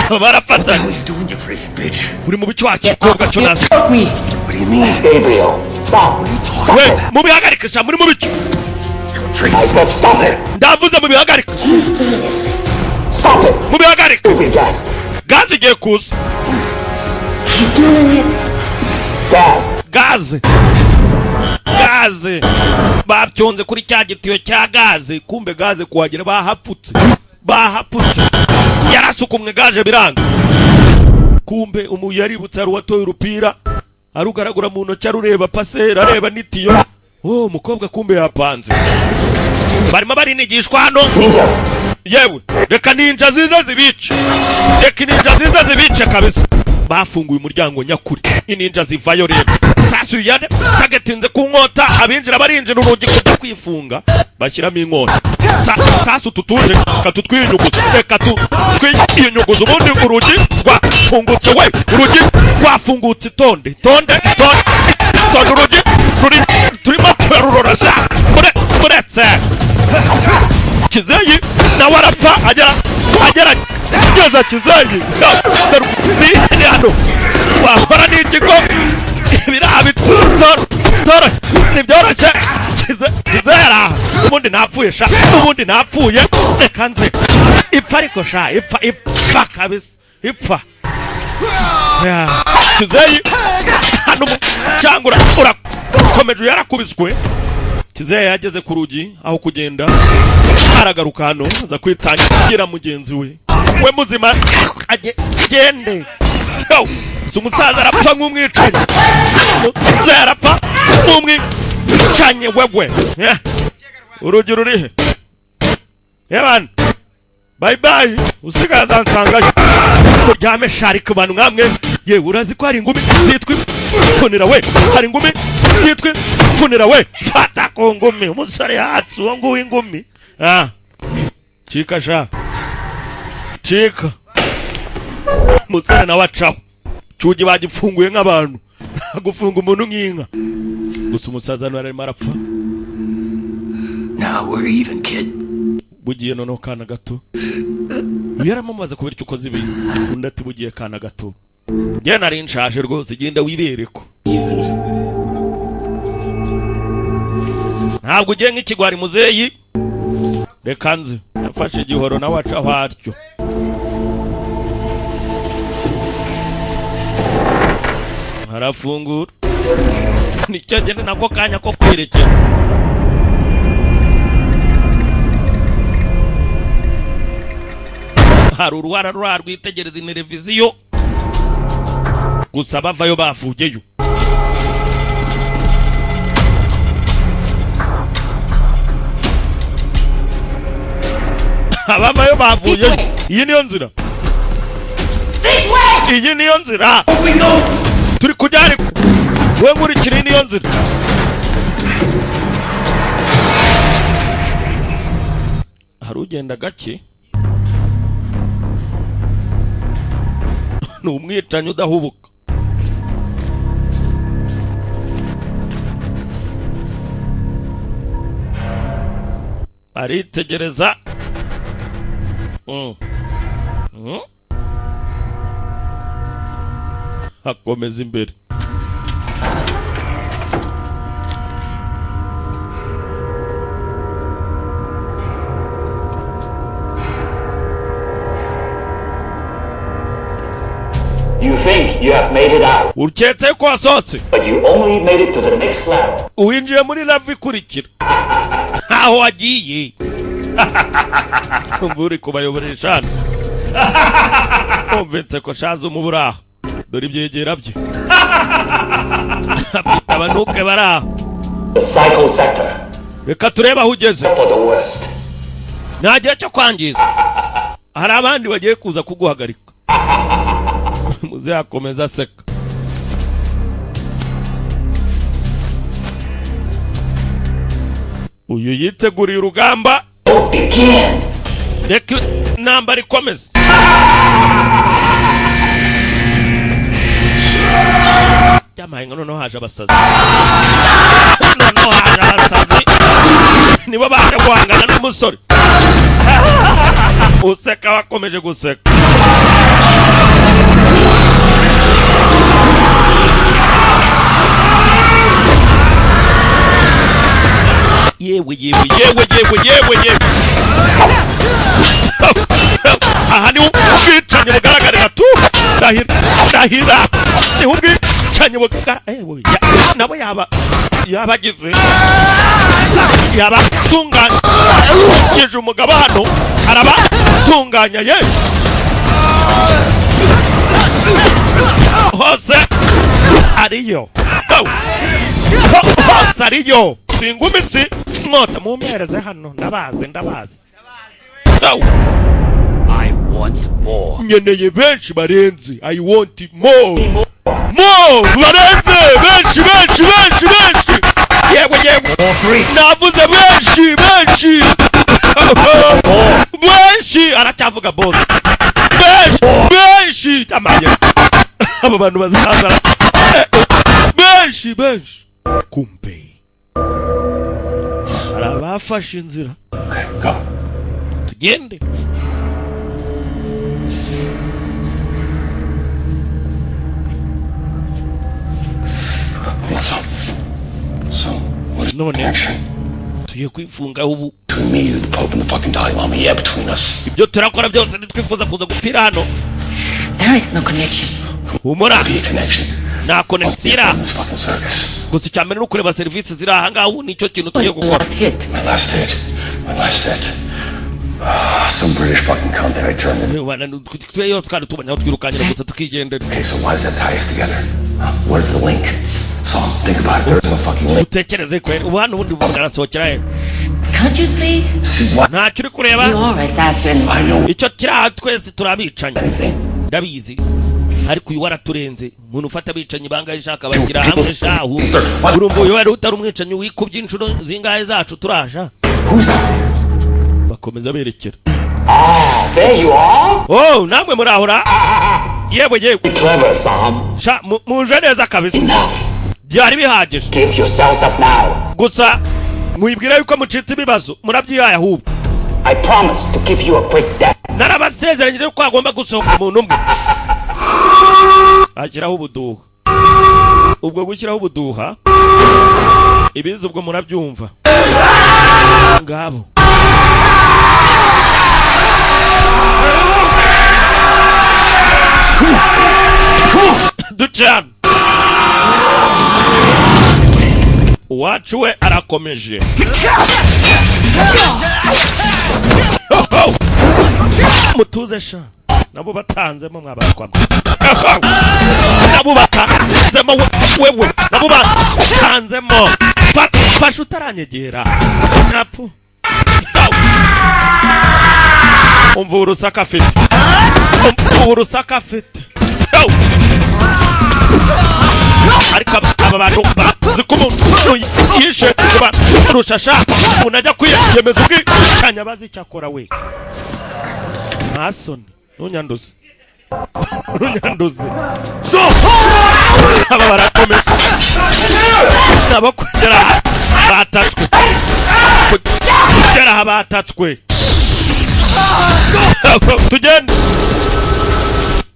Aba barafatanye. Uri mu bice wacu kobwa cyo nasi. Me. What do you mean? Gabriel, stop. Stop We it. mubihagarike sha, muri mu bice. I said stop it. Ndavuze mubihagarike. Stop it. Mubihagarike. You'll be gassed. Gaze igiye kuza. Keep doing it. Gas. Gaze, gaze babyonze kuri cya gitiyo cya gaze. Kumbe gaze kuhagera bahapfutse, bahapfutse, yarasukumwe gaje biranga. Kumbe umu yaributse, hari uwatoye urupira arugaragura mu ntoki, arureba paseri, areba n'itiyo. Oh, umukobwa kumbe yapanze, barimo barinigishwa hano. Ninjas. Yewe, reka ninja zize zibice, reka ninja zize zibice kabisa. Bafunguye umuryango nyakuri, ininja zivayo. Rero sasa uyu yane tagetinze ku nkota, abinjira barinjira, urugi kujya kwifunga bashyiramo inkota. Sasa utu tuje reka tutwinyuguze, reka twinyuguze. Ubundi urugi rwafungutse we, urugi rwafungutse. Itonde, itonde, itonde, itonde, urugi ruri turimo turarurora sha. Muretse Kizeyi nawe arapfa, agera agerageza. Kizeyi ni hano wakora n'ikigo biriya ntibyoroshye. Kizeyi araha, ubundi napfuye sha, ubundi napfuye. Reka nze ipfa ariko sha, ipfa, ipfa kabisa, ipfa. Ya, Kizeyi hano umucanga urakomeje, yarakubiswe. Kizeyi yageze ku rugi aho kugenda aragaruka hano, aza kwitangira mugenzi we, we muzima agende. Yo, si umusaza arapfa nk'umwicanyi, umusaza arapfa nk'umwicanyi wewe. Urugi rurihe yebana? Bye bye, usigaye azansangayo. Muryame shari ku bantu nkamwe. Yewe, urazi ko hari ingumi zitwa imfunira we, hari ingumi zitwa imfunira we. Fata ku ngumi umusore yatse uwo nguwo ingumi. Ah, cika sha, cika. Umusore nawe acaho, cyugi bagifunguye nk'abantu, nta gufunga umuntu nk'inka. Gusa umusaza nawe arimo arapfa. Now we're even, kid. Bugiye noneho kana gato. Uyu yaramumaze kubera icyo ukoze ibi. Undi ati bugiye kana gato, njye nari nshaje rwose, genda wibere ko ntabwo ugiye nk'ikigwari. Muzeyi reka nze yafashe igihoro nawe acaho atyo. Arafungura, nicyo agenda nako kanya ko kwerekera. Hari uruhara rura rwitegereza televiziyo gusa, bavayo bavuyeyo. Abavayo bavuyeyo. Iyi niyo nzira, iyi niyo nzira turi kujya. Ariko we nkurikira, iyi niyo nzira. Hari ugenda gake, ni umwicanyi udahubuka. Aritegereza. Akomeza imbere. You think you have made it out, Uketse ko wasohotse, but you only made it to the next level. winjiye muri level ikurikira, ntaho wagiye. Umva uri kubayoboresha hano, wumvise ko shaza umuba uri aho. Dore ibyegera bye, abanuke bari aho. The psycho sector, Reka turebe aho ugeze. for the worst. Nta gihe cyo kwangiza, hari abandi bagiye kuza kuguhagarika. Muze yakomeza aseka. Uyu yiteguriye urugamba. Begin. Reka intambara ikomeze. Byamaye nka noneho haje abasazi, noneho haje abasazi, nibo baje guhangana n'umusore useka. Bakomeje guseka. Yewe, yewe, yewe, yewe, yewe, yewe! Aha niho ubwicanyi bugaragarira tu. Ndahira, ndahira, niho ubwicanyi bugaragara. Ewe, nabo yaba yabagize, yabatunganyije. Umugabo hano arabatunganya ye hose ariyo. Hose ariyo, si ingumi, si inkota. Mumpereze hano, ndabazi, ndabazi. Go. I want more. Nkeneye benshi barenze. I want more, more barenze, benshi, benshi, benshi, benshi. Yewe, yewe, navuze benshi, benshi, benshi. Aracyavuga boss, benshi, benshi. Amaye abo bantu bazaza benshi, benshi. Kumbe hari abafashe inzira. Tugende. So, what is None connection? Tugiye kwifunga ubu. Between me, you, the Pope, and the fucking Dalai Lama. Yeah, between us. Ibyo turakora byose, ntitwifuza kuza gupfira hano. There is no connection. Humura. Be a connection. Nta connection iri aha. This fucking circus. Gusa icya mbere ni ukureba serivisi ziri aha ngaha. Ubu nicyo kintu tugiye gukora. Last hit. My last hit. My last hit. Ah, some British fucking cunt that I turned in. Tweyo twari tubonye aho twirukanyira gusa tukigendera. Okay, so why does that tie us together? Huh? What is the link? So think about it. There is no fucking link. Utekereze kweri, ubu hano ubundi arasohokera he? Can't you see? See what? Ntacyo uri kureba. You are assassins. I know Icyo kiri aha, twese turi abicanyi. anything. Ndabizi, ariko uyu waraturenze. Umuntu ufata abicanyi bangahe ishaka bashyira hamwe shahu? Urumva uyu wari utari umwicanyi wikubye inshuro zingahe zacu turaja? Who's out there? Bakomeza berekera. Ah, there you are. Oh, namwe murahura. Yewe, yewe! Clever, Sam. Sha muje neza kabisa. Enough. Byari bihagije. Give yourselves up now. Gusa mwibwira yuko mucitse ibibazo, murabyihaye ahubwo. I promise to give you a quick death. Narabasezeranyije ko hagomba gusohoka umuntu umwe. Ashyiraho ubuduha. Ubwo gushyiraho ubuduha ibizi, ubwo murabyumva ngabo. Ducana uwacu we arakomeje. Mutuze sha, nabo batanzemo mwabatwamo, nabo batanzemo wewe, nabo batanzemo. Fasha utaranyegera napu. Umva urusaku afite, umva urusaku afite. Ariko aba bantu bazi ko umuntu yishe rushasha, umuntu ajya kwiyemeza ubwicanyi abazi icyo akora we. Ntasoni, ntunyanduze, ntunyanduze. Aba barakomeje nabo kugera aha batatswe, kugera aha batatswe. Tugende.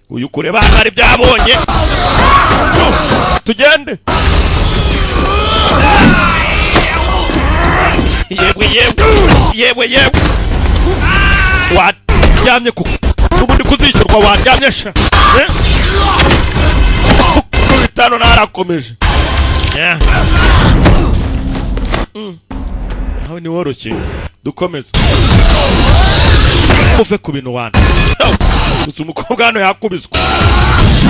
Uyu kureba hano hari byabonye. Tugende. Yewe yewe yewe yewe, waryamye ku ubundi kuzishyurwa, waryamye sha. 5 narakomeje. Nawe ni woroshye, dukomeze uve ku bintu wana. Gusa umukobwa hano yakubiswe,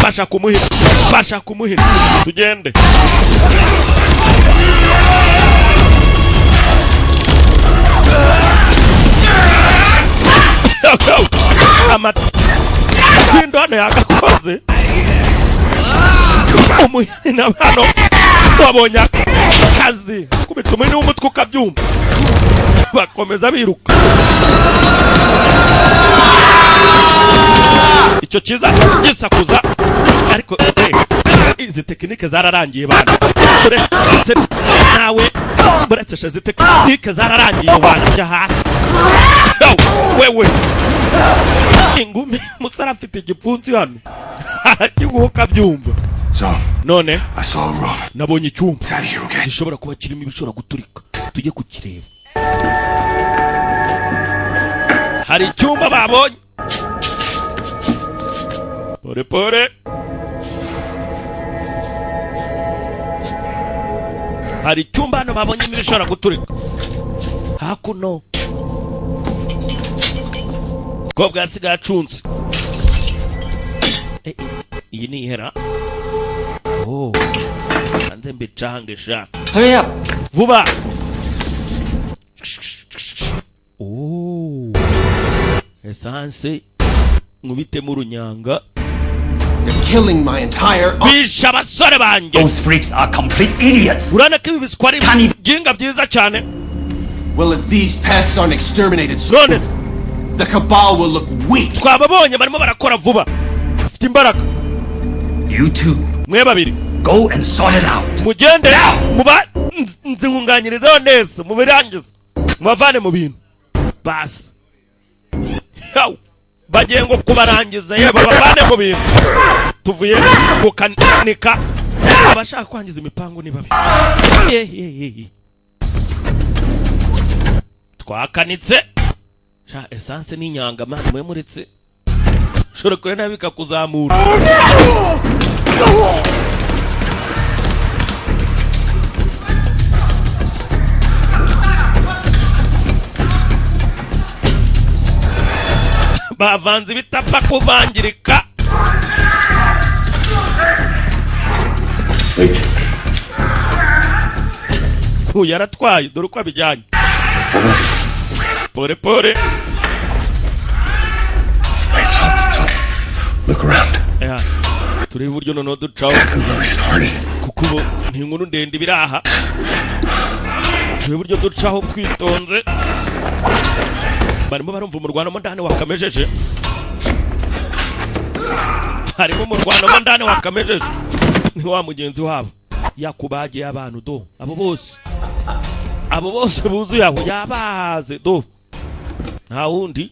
fasha kumuhira, fasha kumuhira. Tugende. Amatindo hano yagakoze umuhina hano wabonye akazi, kubita umuhini w'umutwe ukabyumva. Bakomeza biruka. Icyo cyiza gisakuza, ariko izi tekinike zararangiye bana. Uretse nawe, uretse izi tekinike zararangiye bana, jya hasi wewe. Ingumi musara afite igipfunsi hano kiguhuka byumva. None nabonye icyumba gishobora kuba kirimo ibishobora guturika, tujye kukireba. Hari icyumba babonye. Pore pore. Hari icyumba hano babonye ibishobora guturika. Hakuno kobwa yasigaye acunze. Iyi ni ihera. Oh, hanze mbicange sha. Hurry up. Vuba. Oh, essence nkubitemo urunyanga. They're killing my entire. Bishe abasore banjye. Those freaks are complete idiots. Urabona ko ibi biswa ari ibinga byiza cyane. Well, if these pests aren't exterminated soon, the cabal will look weak. Twababonye barimo barakora vuba, bafite imbaraga. You two, mwe babiri, go and sort it out. Mugende muba nzunganyirizeho neza, mubirangize, mubavane mu bintu. Basi bagiye ngo kubarangiza, yewe babavane mu bintu. Tuvuye gukanika abashaka kwangiza imipango ni babi. Twakanitse sha essence n'inyanga mani, mwe muretse ushobora kure nabi bikakuzamura. Bavanze ibitapfa kuvangirika. Uyu yaratwaye, dore uko abijyanye. Pore pore. Look around. Turebe uburyo noneho ducaho, kuko ubu ni inkuru ndende ibiraha. Turebe uburyo ducaho twitonze. Barimo barumva umurwano mo ndani wakamejeje. Harimo umurwano mo ndani wakamejeje. Ni wa mugenzi wabo yakubagiye abantu do, abo bose, abo bose buzuye aho yabaze do, nta wundi.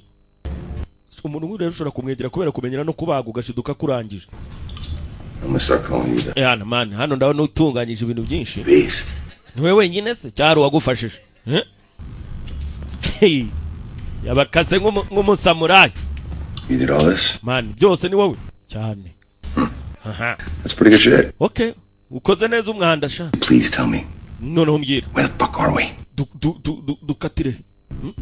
Umuntu nk'uyu rero ushobora kumwegera kubera kumenyera no kubaga ugashiduka kurangije. Yana man, hano ndabona utunganyije ibintu byinshi. Niwe wenyine se cyari uwagufashije? Yabakase nk'umusamurayi. You did all this? Man, byose ni wowe cyane. That's pretty good shit. Okay, ukoze neza umwanda sha. Please tell me. Noneho mbwira. Where the fuck are we? Dukatire.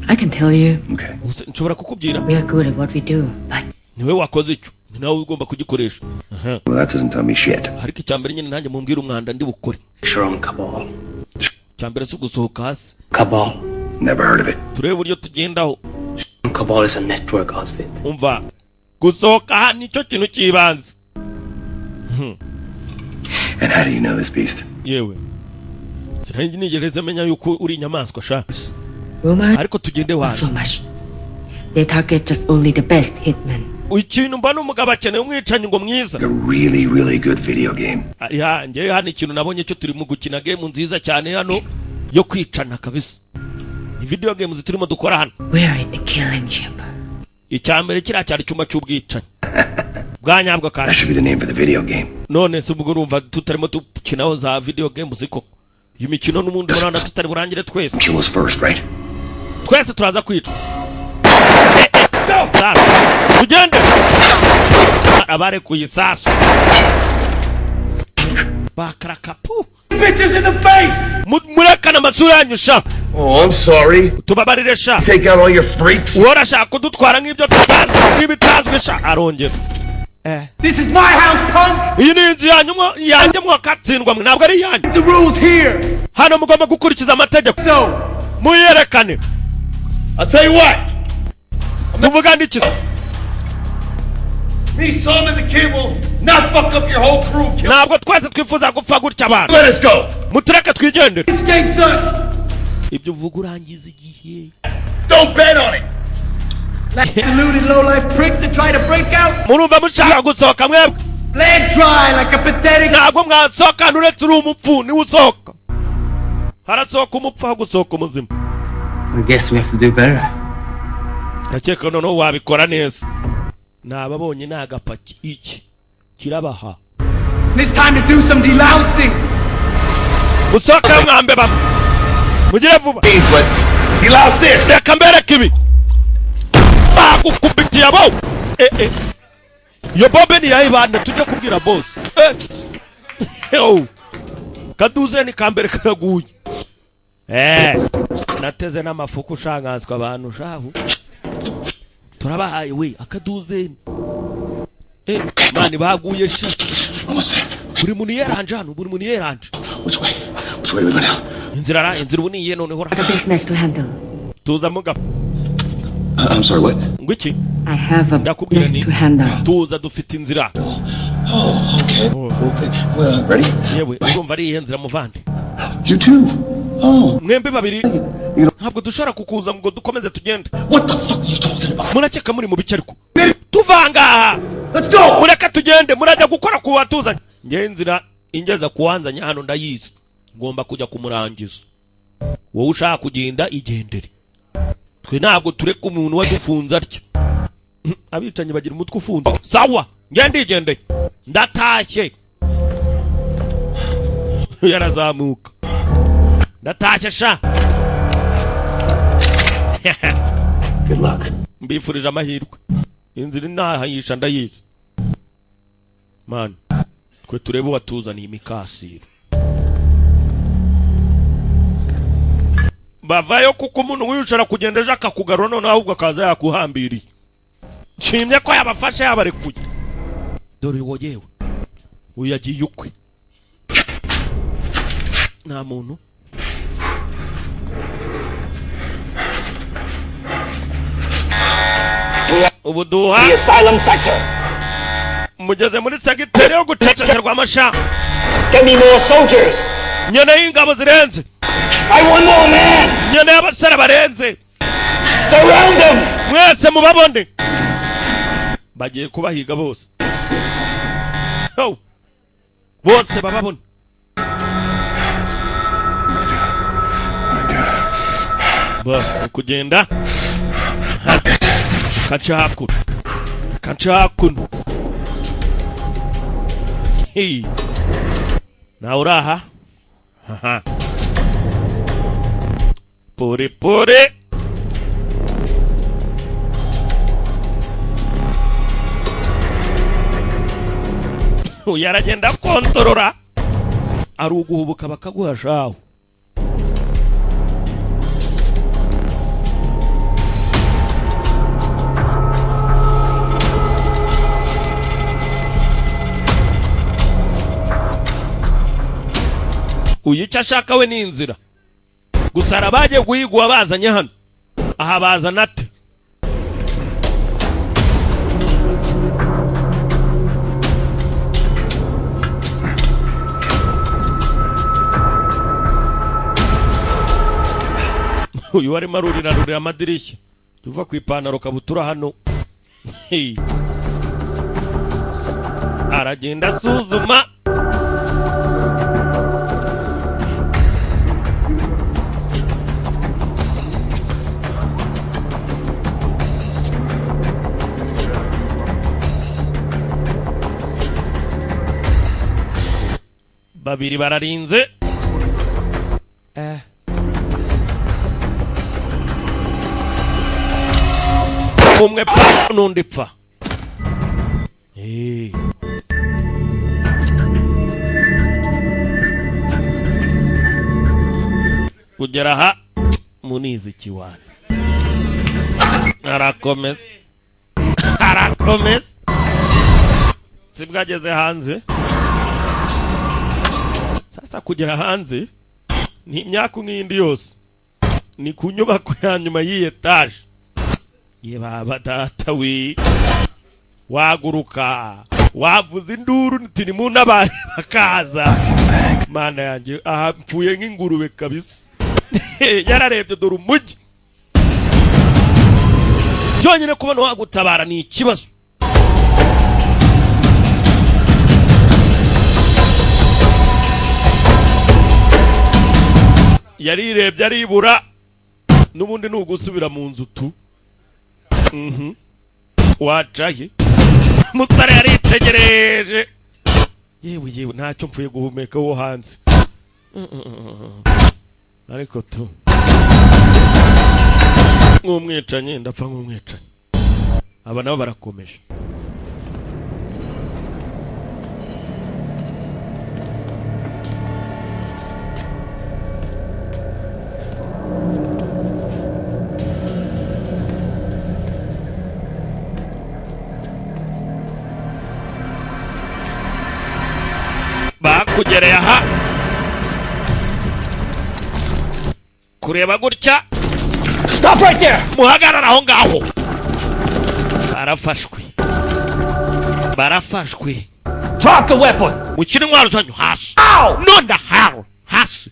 I can tell you. Gusa nshobora kukubwira. We are good at what we do, but Niwe wakoze icyo, ni nawe ugomba kugikoresha. Aha. Well, that doesn't tell me shit. Ariko icya mbere nyine nanjye mumbwire umwanda ndi bukore. Sharon Cabal. Icya mbere si ugusohoka hasi. Cabal. Never heard of it. Turebe uburyo tugendaho. Cabal is a network outfit. Umva, gusohoka aha nicyo kintu cy'ibanze. And how do you know this beast? Yewe, sinari nigeze menya yuko uri inyamaswa sha. Rumor Ariko tugende not wanyu. so much. They target just only the best hitmen. Ikintu mbona, umugabo akeneye umwicanyi ngo mwiza. A really, really good video game. Ya, njyewe hano ikintu nabonye cyo, turi mu gukina game nziza cyane hano yo kwicana kabisa. Ni video games turimo dukora hano. We are in the killing chamber. Icya mbere, kiriya cyari icyumba cy'ubwicanyi bwa nyabwo kandi. That should be the name for the video game. None se ubwo urumva tutarimo dukinaho za video games koko? Iyi mikino n'ubundi murabona tutari burangire twese. Kill us first, right? Twese turaza kwicwa. Sasu, tugende. Abarekuye isasu bakarakapu. Bitches in the face! Murekane amasura yanyu sha. Oh, I'm sorry. Tubabarire sha. Take out all your freaks. Uwo arashaka kudutwara nk'ibyo tutazi, nk'ibitazwi sha, arongera. This is my house, punk! Iyi ni inzu yanyu yanjye mwakatsindwa mwe, ntabwo ari iyanyu. The rules here! Hano mugomba gukurikiza amategeko. So, Muyerekane. I'll tell you what! Tuvuga ndiki? Me, Sam, and the kid will not fuck up your whole crew. Kill. Ntabwo twese twifuza gupfa gutya abantu. Let us go! Mutureke twigendere. Escapes us! Ibyo uvuga urangiza igihe. Don't bet on it! Last deluded lowlife prick to try to break out? Murumva mushaka gusohoka mwebwe? Bled dry like a pathetic. Ntabwo mwasohoka hano uretse uri umupfu niwe usohoka. Harasohoka umupfu aho gusohoka umuzima. I guess we have to do better. Ndakeka noneho wabikora neza. Nababonye ni agapaki, iki kirabaha. And it's time to do some delousing! Musohoke mwambe bamwe, mugire vuba. But delouse this. Reka mbereke ibi bagukubitiye abo. Eh, eh. Iyo bombe ni yayibanda, tujye kubwira boss. Eh. Oh. Kaduze ni kambere karaguye. Eh, nateze n'amafuku ushanganswa abantu shahu. Turabahaye we akaduzeni. Eh, mani baguye sha. Almost there. Buri muntu yeranje hano, buri muntu yeranje. Which way? Which way do we go now? Inzira ra, inzira ubu ni iyihe noneho ra? Got a business to handle. Tuza mugabo. I'm sorry, what? Ngo iki? I have a Ndakubwira ni business to handle. Tuza, dufite inzira. Oh, okay. Okay. Well, ready? Yewe, urumva ari iyihe nzira muvande? You too. Oh. Mwembi babiri. You know, Ntabwo dushobora kukuza ngo dukomeze tugende. what the fuck are you talking about? Murakeka muri mu bice, ariko tuvanga. Let's go! Mureke tugende, murajya gukora ku watuzanye. Ngewe inzira ingeza kuwanzanye hano ndayizi, ngomba kujya kumurangiza. Wowe ushaka kugenda igendere, twe ntabwo tureka umuntu wadufunze atya. Abicanyi bagira umutwe ufunze. Sawa, ngende igendeye, ndatashye. Yarazamuka, ndatashye sha. Good luck. Mbifurije amahirwe, inzira inahayisha ndayizi. Mani, twe turebe uwatuzaniye imikasiro. Bavayo, kuko umuntu nk'uyu kugenda ejo akakugarura, noneho ahubwo akaza yakuhambiriye. Nshimye ko yabafashe yabarekuye. Dore uwo, yewe, uyu yagiye ukwe, nta muntu. Ubuduha. The asylum sector. Mugeze muri segiteri yo gucecekerwa amasha. Get me more soldiers. Nkeneye ingabo zirenze. I want more men. Nkeneye abasore barenze. Surround them. Mwese mubabone, bagiye kubahiga bose. Oh. Bose bababone. Ba ni kugenda. Ha. Kaca hakuno, kaca hakuno. Hey. Nawe uri aha. Aha. Pore pore. Uyu aragenda akontorora, ari uguhubuka bakaguha shahu. Uyu icyo ashaka we ni inzira gusa. Arabagiye guhigwa, bazanye hano aha, bazana ate? Uyu warimo arurira, arurira amadirishya uva ku ipantaro kabutura hano. Hey. Aragenda asuzuma. Babiri bararinze. Umwe pfa, n'undi pfa. Eh. Kugera aha munizi kiwani, arakomeza, arakomeza, sibwo ageze hanze. Sasa kugera hanze ni imyaka nk'indi yose, ni ku nyubako ya nyuma y'iyi etaje. Ye baba data we, waguruka wavuza induru nti nimuntabare bakaza. Mana yanjye, aha mpfuye nk'ingurube kabisa. Yararebye, dore umujyi byonyine, kubona wagutabara ni ikibazo. Yarirebye aribura, n'ubundi ni ugusubira mu nzu tu. Wacaye umusore yaritegereje, yewe yewe, ntacyo mpfuye guhumeka wo hanze. Ariko tu nk'umwicanyi, ndapfa nk'umwicanyi. Aba nabo barakomeje. Bakugereye aha kureba gutya. Stop right there! Muhagarara aho ngaho. Barafashwe, barafashwe. Drop the weapon! Mushyire intwaro zanyu hasi none hawe hasi.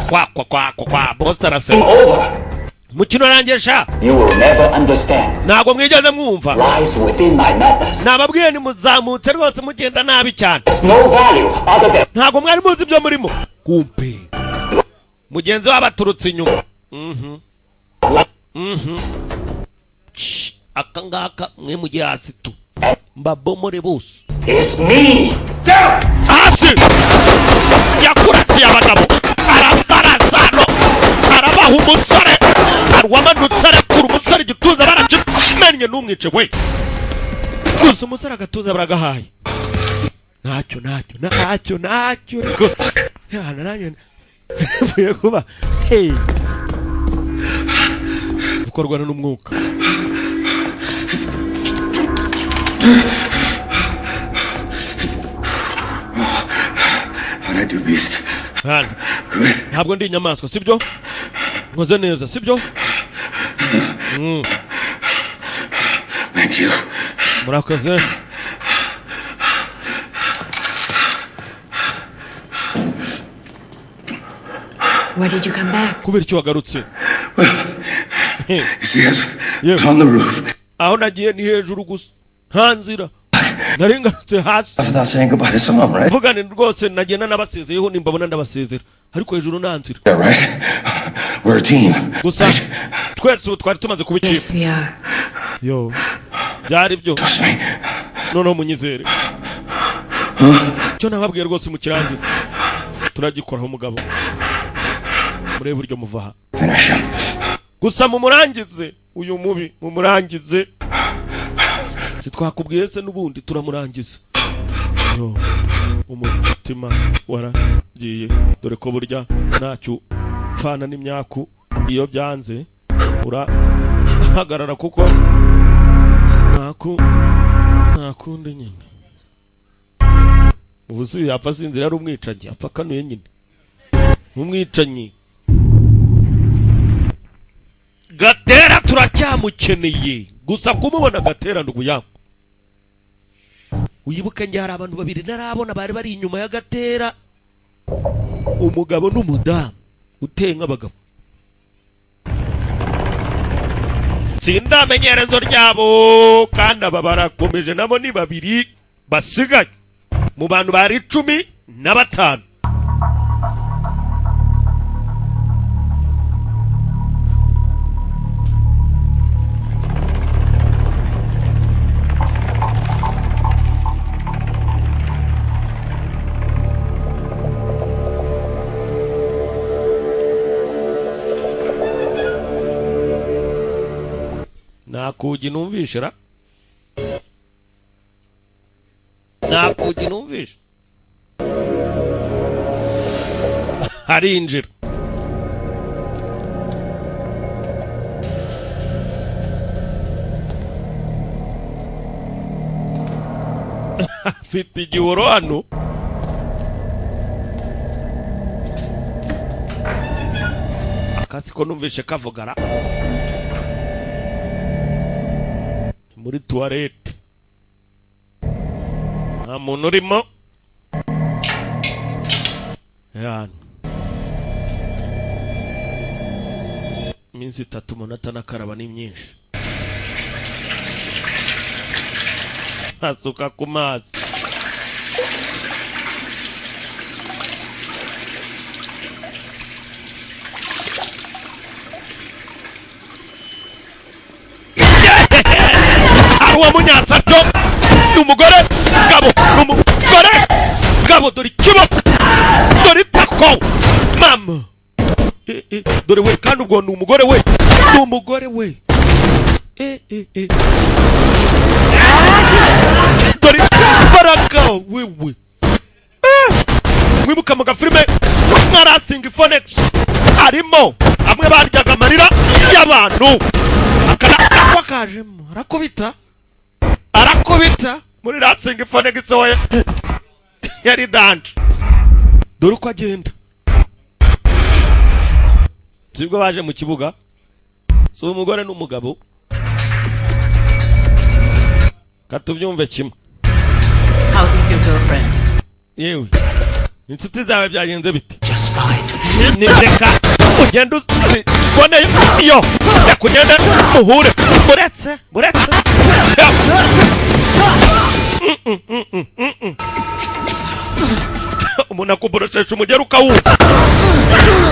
Kwa kwa kwa kwa kwa, boss araseka. Over. Mukino urangisha. You will never understand. Ntabwo mwigeze mwumva. Lies within my madness. Nababwiye nimuzamutse rwose mugenda nabi cyane. There's no value other than Ntabwo mwari muzi ibyo murimo. Kumpe mugenzi wabo aturutse inyuma. Shh, aka ngaka mwe mujye hasi tu, mbabomore bose. It's me. Hasi yakurasiye abagabo, arabarasa no arabaha umusore arwamanutse, arekura umusore igituza barakimennye. Ntumwice we gusa, umusore agatuza baragahaye. Ntacyo, ntacyo, ntacyo, ntacyo. Ariko yana nanjye mvuye kuba, hey, gukorwa n'umwuka. How'd I do, Beast? Hano ntabwo ndi inyamaswa, sibyo? Nkoze neza, sibyo? Thank you. Murakoze. Why did you come back? Kubera icyo wagarutse? You see, I was on the roof. Aho nagiye ni hejuru gusa, nta nzira, nari ngarutse hasi. Without saying goodbye to someone, right? Mvugane rwose, nagenda nabasezeyeho, nimbabona ndabasezera, ariko hejuru nta nzira. Yeah, right? We're a team. Gusa twese ubu twari tumaze kuba Yes, ikipe. we are. Yo, byari byo. Noneho munyizere, icyo nababwiye rwose mukirangize, turagikoraho. Umugabo murebe uburyo muva aha. Finish him. Gusa mumurangize uyu mubi, mumurangize. Sitwakubwiye se? N'ubundi turamurangiza. Yo, umutima waragiye, dore ko burya ntacyo pfana n'imyaku, iyo byanze urahagarara kuko nta kundi nyine. Ubu yapfa asinzira ari umwicanyi, apfa akanuye nyine umwicanyi. Gatera turacyamukeneye gusa kumubona. Gatera ndugu, wibuke njye hari abantu babiri ntarabona bari bari inyuma ya Gatera, umugabo n'umudamu uteye nk'abagabo. Sindamenyerezo ryabo, kandi aba barakomeje, nabo ni babiri basigaye mu bantu bari 15. Nta kugi numvishe ra, nta kugi numvishe. Arinjira, afite igihoro hano. Akasi ko numvishe kavugara muri toilette, nta muntu urimo yani. Iminsi 3 umuntu atanakaraba ni myinshi, asuka ku mazi. Uwo munyasaryo ni umugore gabo, ni umugore gabo. Dore ikiboko, dore itako mama, dore we. Kandi ubwo ni umugore we, ni umugore we. Dore imbaraga wewe. Mwibuka mu gafilime nka Racing Phoenix, arimo amwe baryaga amarira y'abantu, akana kajemo arakubita, arakubita muri Racing Phoenix we yari danje. Dore uko agenda, sibwo baje mu kibuga, si umugore n'umugabo. Katubyumve kimwe. How is your girlfriend? Yewe, inshuti zawe byagenze bite? Just fine. Ni reka ugende uzibone iyo yakugende muhure. Buretse buretse, umuntu akuboroshesha umugeri ukawumva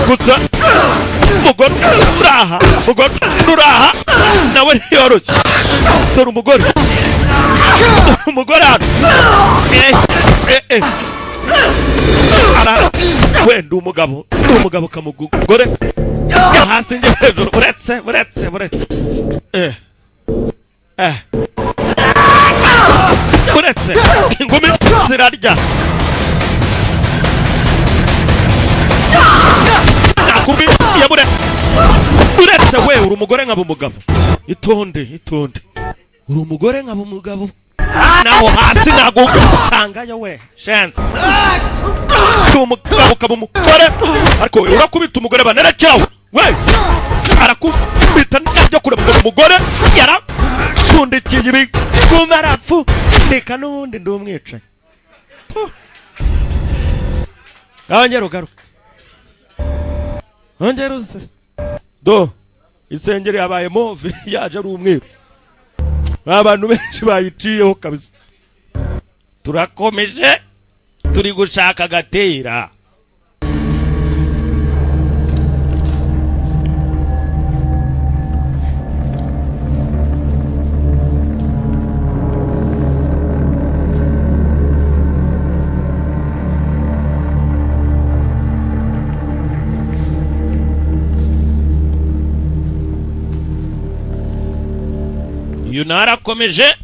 gusa. Umugore uraha, umugore uraha nawe ntiyoroshye. Dore umugore, umugore hano ara wenda umugabo, ni umugabo kamugore hasi njye hejuru. Buretse buretse buretse, buretse, ingumi zirarya. Nakubwi yabure uretse we, uri umugore nkaba umugabo. Itonde itonde, uri umugore nkaba umugabo. Naho hasi ntago usangayo we chance. Umugabo ukaba umugore, ariko we urakubita umugore banerekeraho we, arakubita nabyo kureba ngo umugore yarapfundikiye ibiguma arapfundika n'ubundi ndi umwicanyi. Ongera ugaruke, ongera uze. Do isengeri yabaye move, yaje ari umweru, abantu benshi bayiciyeho kabisa. Turakomeje turi gushaka Gatera. Uyu narakomeje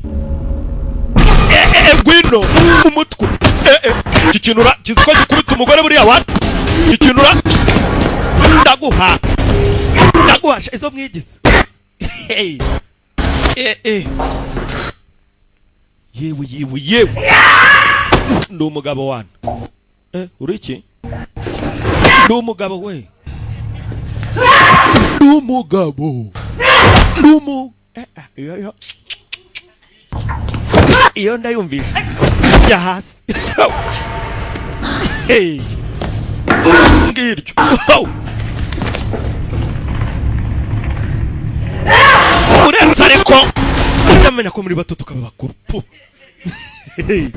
ngwino umutwe. Iki kintu kiziko gikubita umugore buriya wasi, iki kintu ndaguha, ndaguha izo mwigize. Yewe yewe yewe, Ndi umugabo wana. Uri iki? Ndi umugabo we, ndi umugabo, ndi umu iyo ndayumvishe jya hasi. Hey. Ngiryo. Urenze ariko ujya ko muri bato tukaba bakuru. Pu. Hey.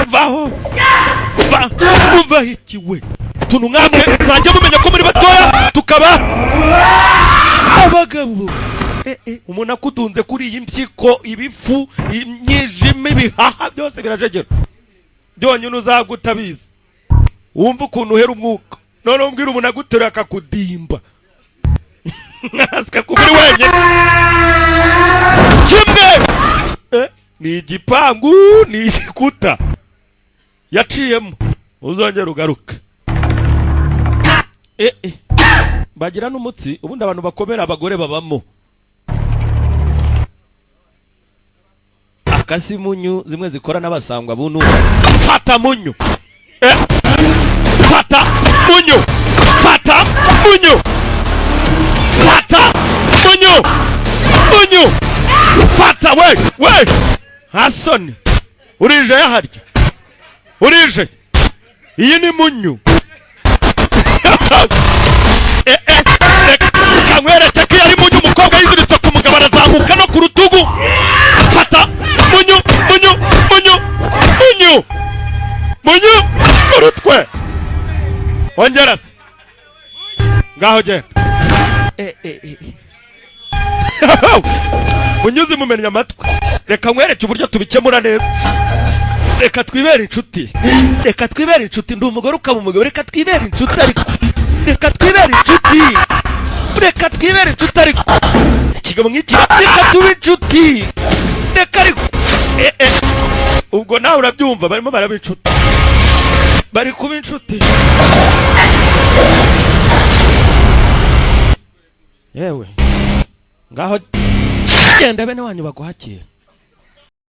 Vaho, va uvaho iki we? Tuntu nkamwe mwajya mumenya ko muri batoya tukaba abagabo. Umuntu akutunze kuri iyi mpyiko, ibifu, imyijima, ibihaha byose birajegera byonyine, uzagutabizi wumva ukuntu uhera umwuka. Noneho umbwira umuntu aguteruye akakudimba nkasika kuba uri wenyine kimwe. Ni igipangu, ni igikuta yaciyemo, uzongera ugaruka. Bagira n'umutsi. Ubundi abantu bakomera abagore babamo akasi munyu zimwe zikora n'abasangwa bunu. Fata munyu, fata munyu, fata munyu, fata munyu, munyu, fata we we hasoni urije yaharya urije. Iyi ni munyu. Reka nkwereke ko iyo ari munyu. Umukobwa yiziritse ku mugabo, arazamuka no ku rutugu. Fata munyu, munyu, munyu, munyu, munyu ku rutwe. Ongera se, ngaho genda. Unyuze mumenya amatwi. Reka nkwereke uburyo tubikemura neza. Reka twibere inshuti, reka twibere inshuti. Ndi umugore ukaba umugabo, reka twibere inshuti ariko, reka twibere inshuti, reka twibere inshuti ariko ikigabo nk'iki, reka tube inshuti, reka ariko. Ubwo nawe urabyumva, barimo baraba inshuti, bari kuba inshuti. Yewe, ngaho genda, bene wanyu baguhakira.